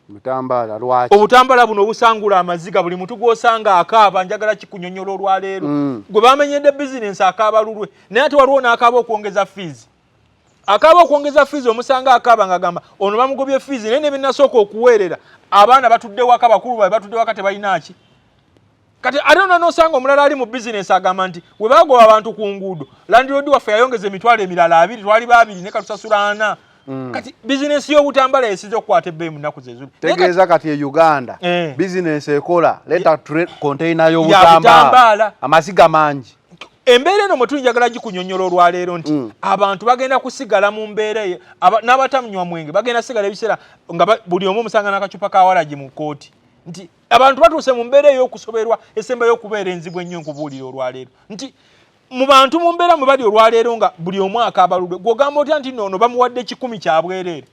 Butambaala lwaki? Obutambala buno obusangula amaziga, buli muntu gw'osanga akaaba. Njagala kikunyonyola olwaleero, gwe bamenyedde bizinensi akaaba lulwe, naye ate waliwo n'akaaba okwongeza fees. Akaaba okwongeza fees, omusanga akaaba ng'agamba ono bamugobye fees, naye ne benasooka okuweerera abaana batudde waka, bakulu babe batudde waka, tebalina ki. Kati ate ona n'osanga omulala ali mu bizinensi agamba nti we bagoba abantu ku nguudo, landlord waffe yayongeza emitwalo emirala 20, twali babiri ne katusasula 40. Kati bizinensi y'obutambala esinza okukwata ebbeeyi mu nnaku zezuli. Tegeeza kati e Uganda bizinensi ekola leta container Butambaala. y'obutambaala, amaziga mangi. Embeera eno mwe tuli, njagala gikunyonnyola olwaleero nti abantu bagenda kusigala mu mbeera eyo. N'abatanywa mwenge bagenda sigala ebiseera nga buli omu omusanga n'akacupa ka waragi mu kooti, nti abantu batuuse mu mbeera ey'okusoberwa esembayo okubeera enzibu ennyo. Nkubuulira olwaleero nti mu bantu mu mbeera mwe bali olwaleero nga buli omu akaabalulwe, gw'ogamba otya nti noono bamuwadde 100 kya bwereere,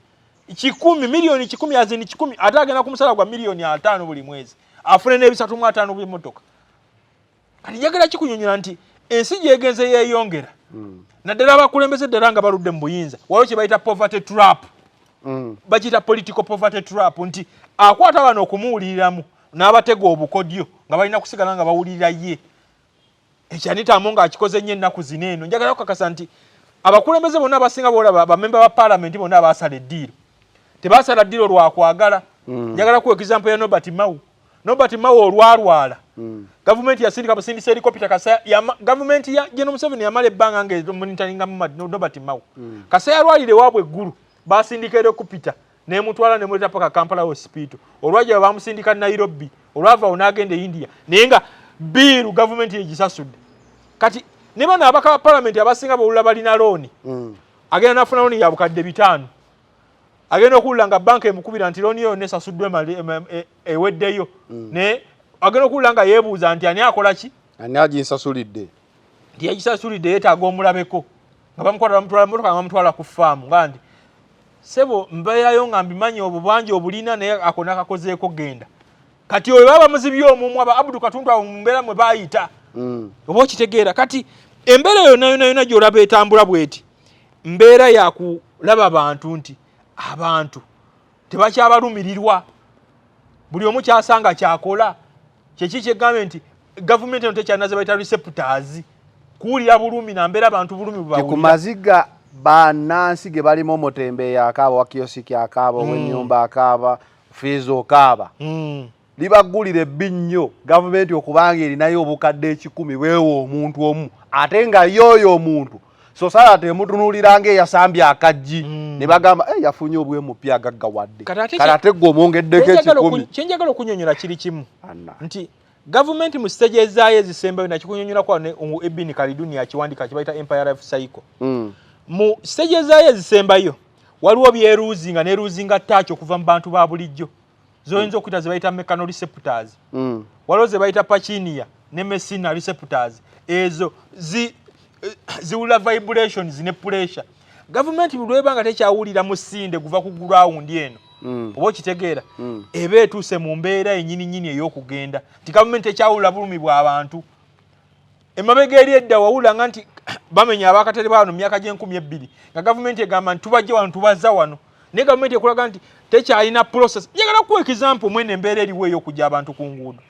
100 miliyoni 100 azini 100, ate agenda ku musala gwa miliyoni 50 buli mwezi, afune n'ebisatu mu ataano by'emmotoka. Kati njagala kikunyonyola nti ensi gyegenze yeeyongera, naddala abakulembeze ddala nga baludde mu buyinza, waliwo kye bayita poverty trap. Bakiyita political poverty trap, nti akwata bano okumuwuliriramu n'abatega obukodyo nga balina kusigala nga bawulirira ye. Ekyo Anita Among akikoze nnyo ennaku zino eno. Njagala kukakasa nti abakulembeze bonna abasinga bolaba bamemba ba palamenti bonna abaasala eddiiro tebaasala ddiiro lwa kwagala. Njagala kuwa example ya Norbert Mao. Norbert Mao olwalwala, gavumenti yasindika busindisa helicopter kasa gavumenti ya General Museveni yamala ebbanga nga monitoringa Norbert Mao. Kasa yalwalira ewaabwe eggulu, basindika helicopter nemutwala nemuleta paka Kampala Hospital. Olwajja bamusindika Nairobi, olwava awo n'agenda e India, naye nga bill gavumenti yegisasudde. Kati ne bano abaka ba palamenti abasinga bawulira balina looni, agenda nafuna looni ya 5,000, agenda okuwulira nga banka emukubira nti looni yo yonna esasuddwa eweddeyo, naye agenda okuwulira nga yeebuuza nti ani akola ki, ani aginsasulidde, nti yagisasulidde yeetaaga omulabeko, nga bamukwata bamutwala motoka nga bamutwala ku faamu, nga nti sebo mbeerayo nga mbimanyi obubanja obulina, naye ako nakakozeeko genda. Kati oyo baba bamuzibye omumwa ba Abdu Katuntu abo mu mbeera mwe bayita, oba okitegeera. Kati embeera yonna yonna yonna gy'olaba etambula bweti, mbeera yakulaba bantu nti abantu tebakyabalumirirwa, buli omu kyasanga kyakola. Kyeki kyegambye nti gavumenti eno tekyalina ze bayita receptors kuwulira bulumi na mbeera abantu bulumi ku bwebawulira. Maziga bannansi ge balimu, omutembeeyi akaaba, wa kiyosiki akaaba, ow'ennyumba akaaba, fees okaaba, libaggulira ebbi nnyo gavumenti okubanga erinayo 100,000 bwewa omuntu omu, ate nga yooyo omuntu society emutunuulira ng'eyasambye akaggi, ne bagamba, "Eh, yafunye obwemupya agaggawadde." Kati ate Kale ate gwe omwongeddeko 100. Kyenjagala okunyonyola kiri kimu, Anna. nti gavumenti mu stage ezaayo ezisembayo, nakikunyonyola ne Ibn Khaldun yakiwandika kibayita empire life cycle. Mu stage ezaayo ezisembayo waliwo byeruuzinga neruuzinga touch okuva mu bantu ba bulijjo, zoyinza okuyita ze bayita mechanoreceptors. Waliwo ze bayita Purkinje ne Meissner receptors, ezo ziwulira vibrations ne pressure. Gavumenti buli lweba nga tekyawulira musinde guva ku ground eno, oba okitegeera, eba etuuse mu mbeera enyininyini ey'okugenda nti gavumenti tekyawulira bulumi bw'abantu. Emabega eri edda wawuliranga nti bamenya abakatale bano mu myaka gy'e2000, nga gavumenti egamba nti tubajje wano, tubazza wano, naye gavumenti ekulaga nti tekyalina process. Njagala kuwa example mwene embeera eriwo ey'okujja abantu ku nguudo.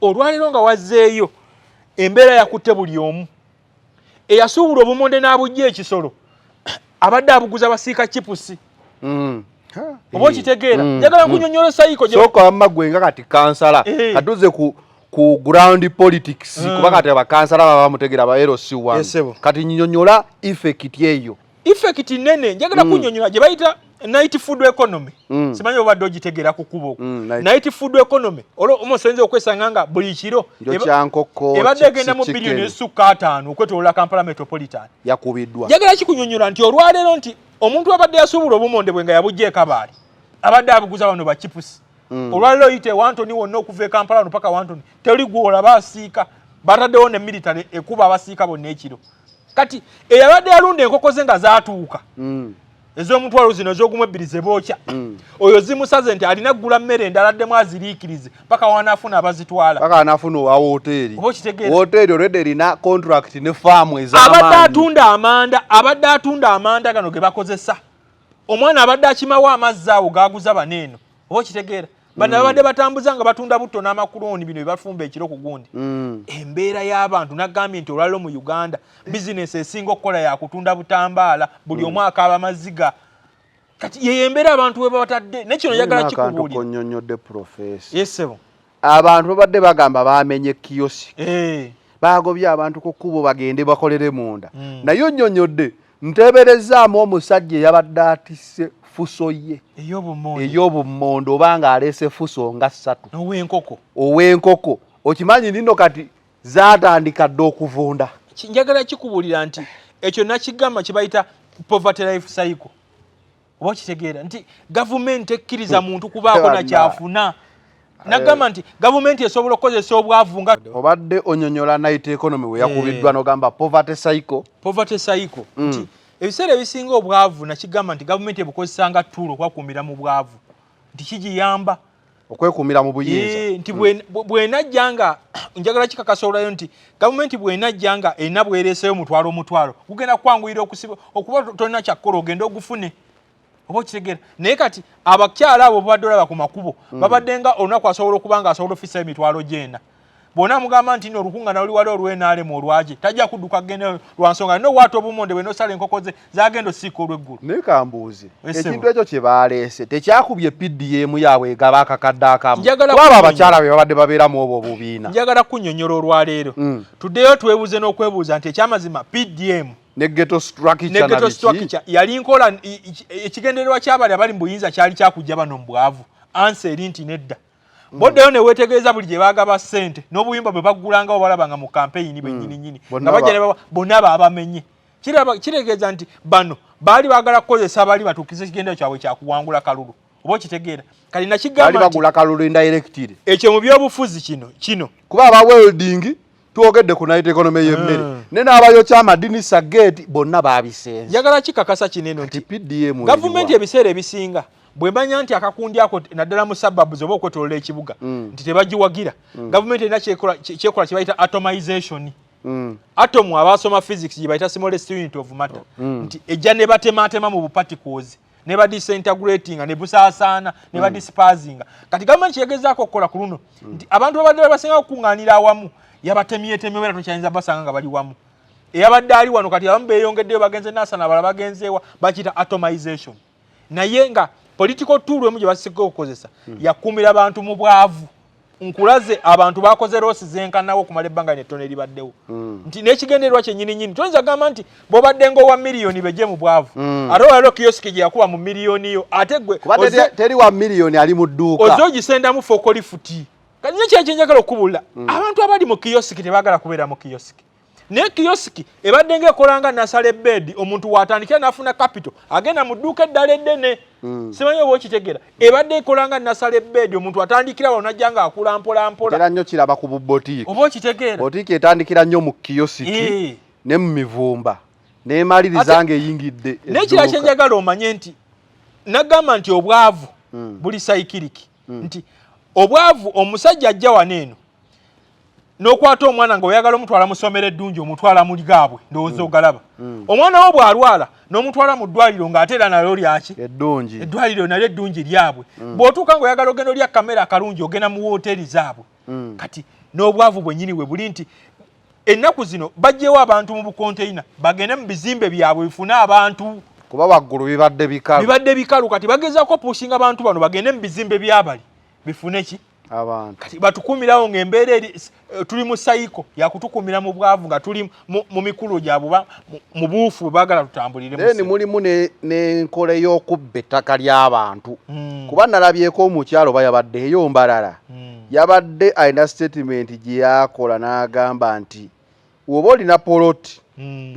Olwaleero nga wazzeeyo embeera yakutte buli omu eyasuubula obumonde n'abujja ekisolo, abadde abuguza basiika chipusi, oba okitegeera. Njagala nkunyonyola cycle Sooka wamma gwe nga kati kansala, katuze ku ground politics, kuba kati abakansala baba bamutegera ba LC1. Yes, sebo. Kati nyonyola effect eyo. Effect nene. Njagala kunyonyola gye bayita night food economy. Simanyi obadde ogitegeera ku kkubo okwo. Night food economy, olwo omuntu oyinza okwesanga nga buli kiro Njokya nkoko, ebadde chips, egenda mu chicken. biliyoni ezisukka 50 okwetoloola Kampala Metropolitan. Yakubiddwa. Njagala kikunyonyola nti olwaleero nti omuntu abadde yasuubula obumonde bwe nga yabujja ekabaali, abadde abuguza bano bachipusi. Olwaleero oyita ewantoni wonna okuva e Kampala wano paka Wantoni, teri gwolaba asiika. Bataddewo ne military ekuba abasiika bonna ekiro. Kati eyabadde yalunda enkoko ze nga zaatuuka, ez'omutwalo zino ez'ogumu ebbiri ze bookya, oyo zimusaze nti alina kugula mmere endala addemu aziriikirize paka wanaafuna abazitwala. Paka anaafuna owa woteeri. Oba okitegeera? Woteeri already erina contract ne faamu Abadde ez'amaanyi. atunda amanda, abadde atunda amanda gano ge bakozesa, omwana abadde akimawo amazzi awo gaguza baneeno, oba okitegeera, bano abadde batambuza nga batunda butto n'amakuloni bino byebafumba ekiro ku gundi. Embeera y'abantu nagambye nti olwaliro mu Uganda bizinesi esinga okukola yakutunda butambaala, buli omu akaaba maziga. Kati yeyo embeera abantu we babatadde nekino njagala Akantu kikubuulira. Konyonyodde, professor. Yes, ssebo. Abantu babadde bagamba bamenye kiosk, bagobye abantu ku kkubo bagende bakolere munda, naye onnyonnyodde nteeberezaamu omusajja eyabadde atisse fuso ye ey'obumonde, ey'obummonde, oba ng'aleese fuso nga ssatu, n'ow'enkoko, ow'enkoko, okimanyi nino kati zaatandika dde okuvunda. Njagala kikubuulira nti ekyo nakigamba kye bayita poverty life cycle, oba okitegeera, nti gavumenti ekkiriza muntu kubaako nakyafuna. Nagamba nti gavumenti esobola okukozesa obwavu nga Obadde onyonyola night economy we yakubiddwa, n'ogamba poverty cycle. Poverty cycle, nti ebiseera ebisinga obwavu nakigamba nti gavumenti ebukozesa nga tool okwakuumira mu bwavu, nti kigiyamba okwekuumira mu buyinza. Nti bwenajja nga njagala kikakasa olwayo nti gavumenti bwenajja nga erina bwereeseyo omutwalo omutwalo, gugenda kukwanguyira okusiba okuba tolina kyakkola ogende ogufune, oba okitegeera. Naye kati abakyala abo babadde olaba ku makubo, babadde nga olunaku asobola okuba nga asobola ofisa 400,000. Bwona mugamba nti no olukuŋŋaana luli wali olw'NRM olwaki, tajja kudduka kugenda lwa nsonga alina owaata obumonde bwe n'osala enkoko ze zagenda osiika olw'eggulo. Naye kambuuze, ekintu ekyo kye baleese tekyakubye PDM yaabwe egaba akakadde akamu? Kuba abo abakyala be babadde babeera mu obwo obubiina. Njagala kunnyonnyola olwaleero. Tuddeyo twebuuze n'okwebuuza nti ekyamazima PDM ne ghetto structure ne ghetto structure yali nkola, ekigendererwa ky'abali abali mu buyinza kyali kyakujja bano mu bwavu? Ansa eri nti nedda. Boddeyo ne weetegereza buli gye baagaba ssente n'obuyumba bwe baggulangawo balabanga mu kampeyini bwennyini nnyini nga bajja ne bawa, bonna baabamenye. Kitegeeza nti bano baali baagala kukozesa bali batuukirize ekigendererwa kyabwe kya kuwangula kalulu. Oba okitegeera? Kati nakigamba nti bagula kalulu indirectly. Ekyo mu byobufuzi kino kino. Kuba aba welding twogedde ku night economy y'emmere ne n'abayokya amadinisa gate bonna baabisenze. Njagala kikakasa kino eno nti PDM gavumenti ebiseera ebisinga bwemanya nti akakundi ako naddala mu suburbs oba okwetoloola ekibuga nti tebagiwagira, gavumenti erina kyekola kye bayita atomization. Atom abasoma physics gye bayita smallest unit of matter, nti ejja ne batematema mu buparticles ne badisintegratinga ne busaasaana ne badispersinga. Kati gavumenti kyegezaako okukola ku luno nti abantu babadde basinga okukuŋŋaanira awamu yabatemyetemye, era tokyayinza basanga nga bali wamu. Eyabadde ali wano kati abamu beeyongeddeyo bagenze Nasana, abalala bagenzeewa, bakiyita atomization. Naye nga political tool emu gye basinga okukozesa yakuumira abantu mu bwavu. Nkulaze abantu bakoze loss zenkanawo okumala ebbanga nettono eribaddewo, nti n'ekigendererwa kyennyini nnyini toyinza kugamba nti bw'obadde ng'owa miliyoni bejje mu bwavu, ate olwaliro kiyosiki gye yakuba mu miliyoni yo, ate gwe teri wa miliyoni ali mu dduuka ozze ogisendamu forklift. Kati nyo kyeki njagala okubulira, abantu abali mu kiyosiki tebaagala kubeera mu kiyosiki, naye kiyosiki ebadde ng'ekola nga nursery bed. Omuntu w'atandikira n'afuna capital agenda mu dduuka eddala eddene. Simanyi oba okitegeera. Ebadde ekola nga nursery bed, omuntu atandikira wano najja ng'akula mpola mpola. Era nnyo kiraba ku bubotiiki. Oba okitegeera? Botiiki etandikira nnyo mu kiyosiki ne mu mivumba nemaliriza ng'eyingidde. N'ekirala kyenjagala omanye nti nagamba nti obwavu buli cyclic, nti obwavu omusajja ajja wano eno n'okwata omwana ng'oyagala omutwala mu ssomero eddungi, omutwala mu gaabwe, ndowooza ogalaba. Omwana wo bw'alwala n'omutwala mu ddwaliro ng'ate era nalyo lyaki? Eddungi. Eddwaliro nalyo eddungi lyabwe. Bw'otuuka ng'oyagala ogenda olya kamere akalungi, ogenda mu woteeri zaabwe. Kati n'obwavu bwennyini we buli nti ennaku zino baggyewo abantu mu bukonteyina bagende mu bizimbe byabwe bifune abantu. Kuba waggulu bibadde bikalu. Bibadde bikalu. Kati bagezaako pushinga abantu bano bagende mu bizimbe byabali bifune ki? Abantu. Kati batukumirawo ng'embeera eri tuli mu cycle yakutukumira mu bwavu nga tuli mu mikulu gyabwe mu buufu bwe baagala tutambulire. Then mulimu n'enkola ey'okubba ettaka ly'abantu, kuba nalabyeko omukyalo oba yabadde eyo Mbarara, yabadde alina statement gye yakola n'agamba nti woba olina poloti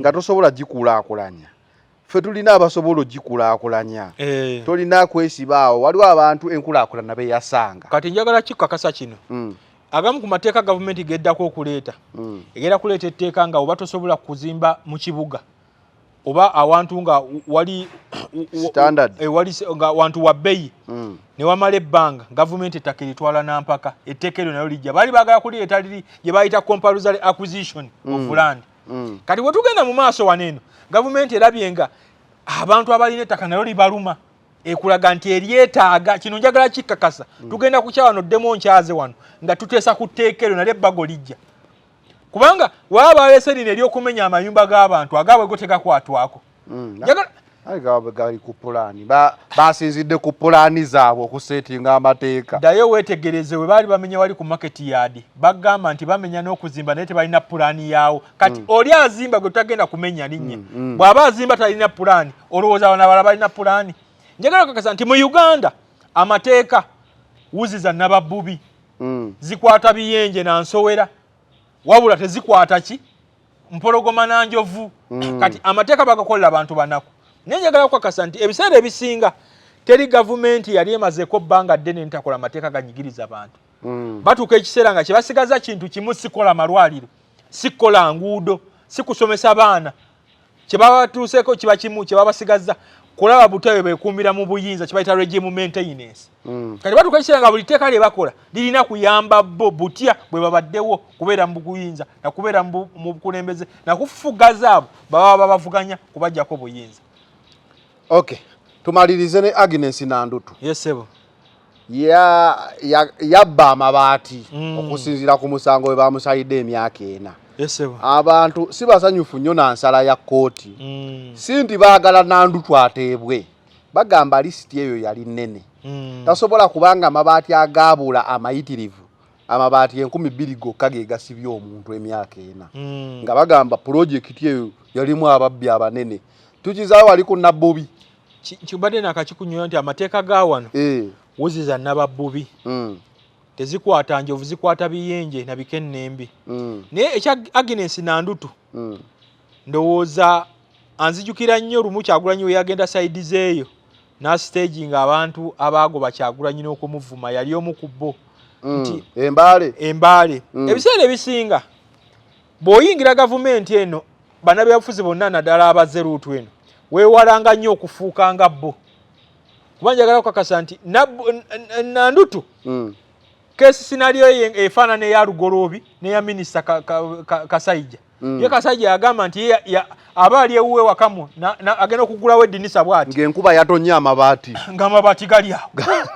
nga tosobola gikulaakulanya, ffe tulina abasobola ogikulaakulanya, tolina kwesiba awo, waliwo abantu enkulaakulana beyasanga. Kati njagala kikakasa kino, agamu ku mateeka gavumenti geddako okuleeta, egenda kuleeta etteeka nga oba tosobola kuzimba mu kibuga oba awantu nga wali Standard. Wali nga wantu wa bbeeyi, ne wamala ebbanga, gavumenti ettaka eritwala nampaka. Etteeka eryo nalyo lijja, baali baagala kulireeta liri gye bayita compulsory acquisition of land. Kati bwe tugenda mu maaso wano eno, gavumenti erabye nga abantu abalina ettaka nalyo libaluma, ekulaga nti eryetaaga. Kino njagala kikkakasa, tugenda kukya wano ddemu nkyaze wano nga tuteesa ku tteeka eryo, nalyo ebbago lijja, kubanga waba baleese lino ery'okumenya amayumba g'abantu agaabwe go tegakwatwako. Aye gaabwe gali ku pulaani, basinzidde ku pulaani zaabwe okusetinga amateeka. Ddayo weetegereze we baali bamenya wali ku market yard, bagamba nti bamenya n'okuzimba naye tebalina pulaani yaawo. Kati oli azimba gwe tutagenda kumenya linnya, bw'aba azimba talina pulaani, olowooza bano abalala balina pulaani? Njagala kakasa nti mu Uganda amateeka wuzi za nababbubi, zikwata biyenje na nsowera, wabula tezikwata ki mpologoma na njovu. Kati amateeka bagakolera abantu banaku, naye njagala kukakasa nti ebiseera ebisinga teri gavumenti yali emazeeko bbanga ddene ntakola amateeka ganyigiriza bantu. Batuuka ekiseera nga kyebasigaza kintu kimu, sikola malwaliro, sikola nguudo, si kusomesa baana. Kyebabatuuseeko kiba kimu, kyebabasigaza kulaba butebe bekuumira mu buyinza, kibayita regime maintenance. Kati batuuka ekiseera nga buli tteeka lye bakola lirina kuyamba bo butya bwe babaddewo kubeera mu buyinza nakubeera mu bukulembeze nakufugaza abo baba babavuganya kubajjako buyinza. Okay, tumalirize ne Agnes Nandutu. Yes, sebo. Yabba amabaati okusinziira ku musango we bamusalidde emyaka 4. Abantu si basanyufu nnyo na nsala ya kkooti. Si nti baagala Nandutu ateebwe, bagamba lisiti eyo yali nnene. Tasobola kubanga amabaati agaabula amayitirivu, amabaati 2000 gokka ge gasibye omuntu emyaka 4. Nga bagamba pulojekiti eyo yalimu ababbi abanene. Tukizaawo wali ku Nabbubi. Kibadde nakakikunyoya nti amateeka ga wano wuziza Nababbubi. Tezikwata njovu, zikwata biyenje na bikennembi. Naye ekya Agnes Nandutu ndowooza anzijukira nnyo lumu Kyagulanyi we yagenda side zeeyo n'astaginga abantu abaagoba Kyagulanyi n'okumuvuma, yali omu ku bo. Nti Embaale. Embaale. Ebiseera ebisinga bw'oyingira gavumenti eno, bannabyabufuzi bonna naddala abazze route eno, weewalanga nnyo okufuuka nga bo, kuba njagala okukakasa nti Nandutu case scenario ye efaanana eya Lugoloobi n'eya minisita Kasaija. Ye Kasaija yagamba nti ye aba ali ewuwe wakamu agenda okugulawo eddinisa bw'ati ng'enkuba yatonye amabaati, ng'amabaati gali awo,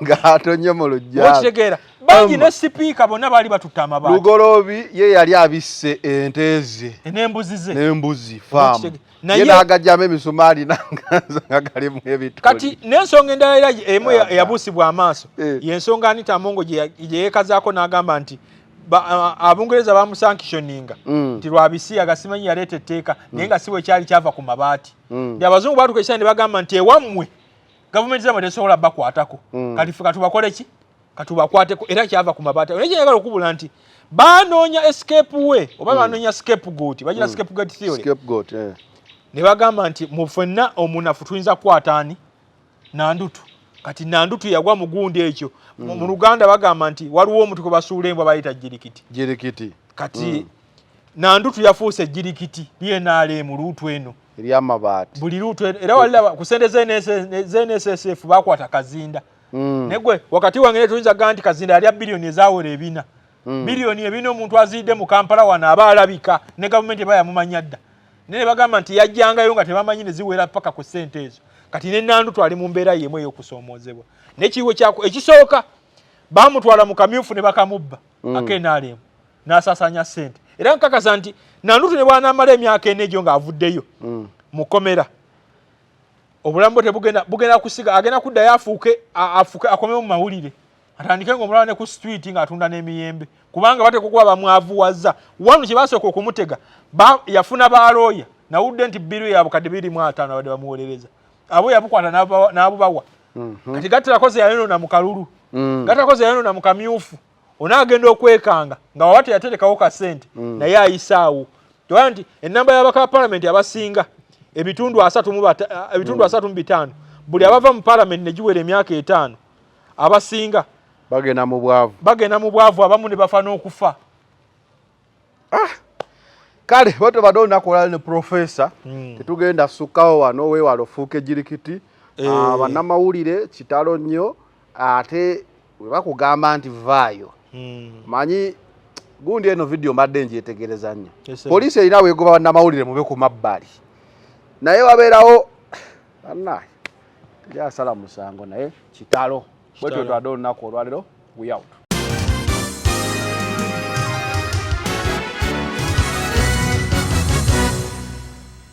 ng'atonye mu luggya. Okitegeera, bangi ne sipiika bonna baali batutte amabaati. Lugoloobi ye yali abisse ente ze n'embuzi ze n'embuzi faamu, ye n'agajjamu emisumaali nanganza nga galimu ebituli. Kati n'ensonga endala era emu eyabuusibwa amaaso y'ensonga Anita Amongo gye yeekazaako n'agamba nti Abungereza bamusanctioninga nti lwabisiyaga, simanyi yaleeta etteeka, naye nga si bwe kyali, kyava ku mabaati. Nti abazungu baatuuka ekiseera ne bagamba nti ewammwe gavumenti zammwe tesobola bakwatako, kati ffe katubakole ki? Katubakwateko. Era kyava ku mabaati. Naye kyenjagala okubula nti banoonya escape way oba banoonya scapegoat, bagira scapegoat theory. Scapegoat, eh. Ne bagamba nti mu ffenna omunafu tuyinza kukwata ani? Nandutu. Kati Nandutu yagwa mu gundi ekyo. Mu Luganda bagamba nti waliwo omuti gwe basuula embwa, bayita jirikiti. Jirikiti. Kati Nandutu yafuuse jirikiti lyenaalemu route eno eryamabaati. Buli route eno era waliraba ku sente z'NSSF bakwata Kazinda. Naye gwe wakati wange ne tuyinza gamba nti Kazinda yalya biliyoni ezawera 400. Biliyoni 400 omuntu aziyidde mu Kampala wano aba alabika ne gavumenti eba yamumanya dda, naye ne bagamba nti yajjangayo nga tebamanyi ne ziwera paka ku ssente ezo. Kati ne Nandutu ali mu mbeera yemu ey'okusoomoozebwa n'ekiyiwo kyako ekisooka bamutwala mu kamyufu ne bakamubba ak'NRM n'asaasaanya ssente. Era nkakasa nti Nandutu ne bw'anaamala emyaka 4 egyo ng'avuddeyo mu kkomera, obulamu bwe tebugenda bugenda kusiga, agenda kuddayo afuuke afuuke akomewo mu mawulire, atandike ng'omulaba ne ku street ng'atunda n'emiyembe, kubanga bateekwa okuba bamwavuwaza. Wano kye basooka okumutega, yafuna balooya, nawulidde nti bill ya bukadde 250 abadde bamuwolereza, abo yabukwata n'abubawa. Kati gatterako ze yayonoona mu kalulu, gatterako ze yayonoona mu kamyufu, onaagenda okwekanga nga waba teyaterekawo kasente naye ayisaawo. Toba nti enamba y'abaka ba palamenti abasinga ebitundu 35, buli abava mu palamenti ne giwera emyaka 5, abasinga bagenda mu bwavu. Bagenda mu bwavu, abamu ne bafa n'okufa. Kale bwe tubadde olunaku olwali ne profesa, tetugenda sukkawo wano. Weewala ofuuka ejirikiti. Bannamawulire kitalo nnyo, ate we bakugamba nti vaayo. Manyi gundi eno vidiyo mbadde njyetegereza nnyo. Yes, sir. Poliisi erina weegoba bannamawulire mube ku mabbali, naye wabeerawo bannaye teryasala musango, naye kitalo. Bwetyo twadde olunaku olwaliro, we out.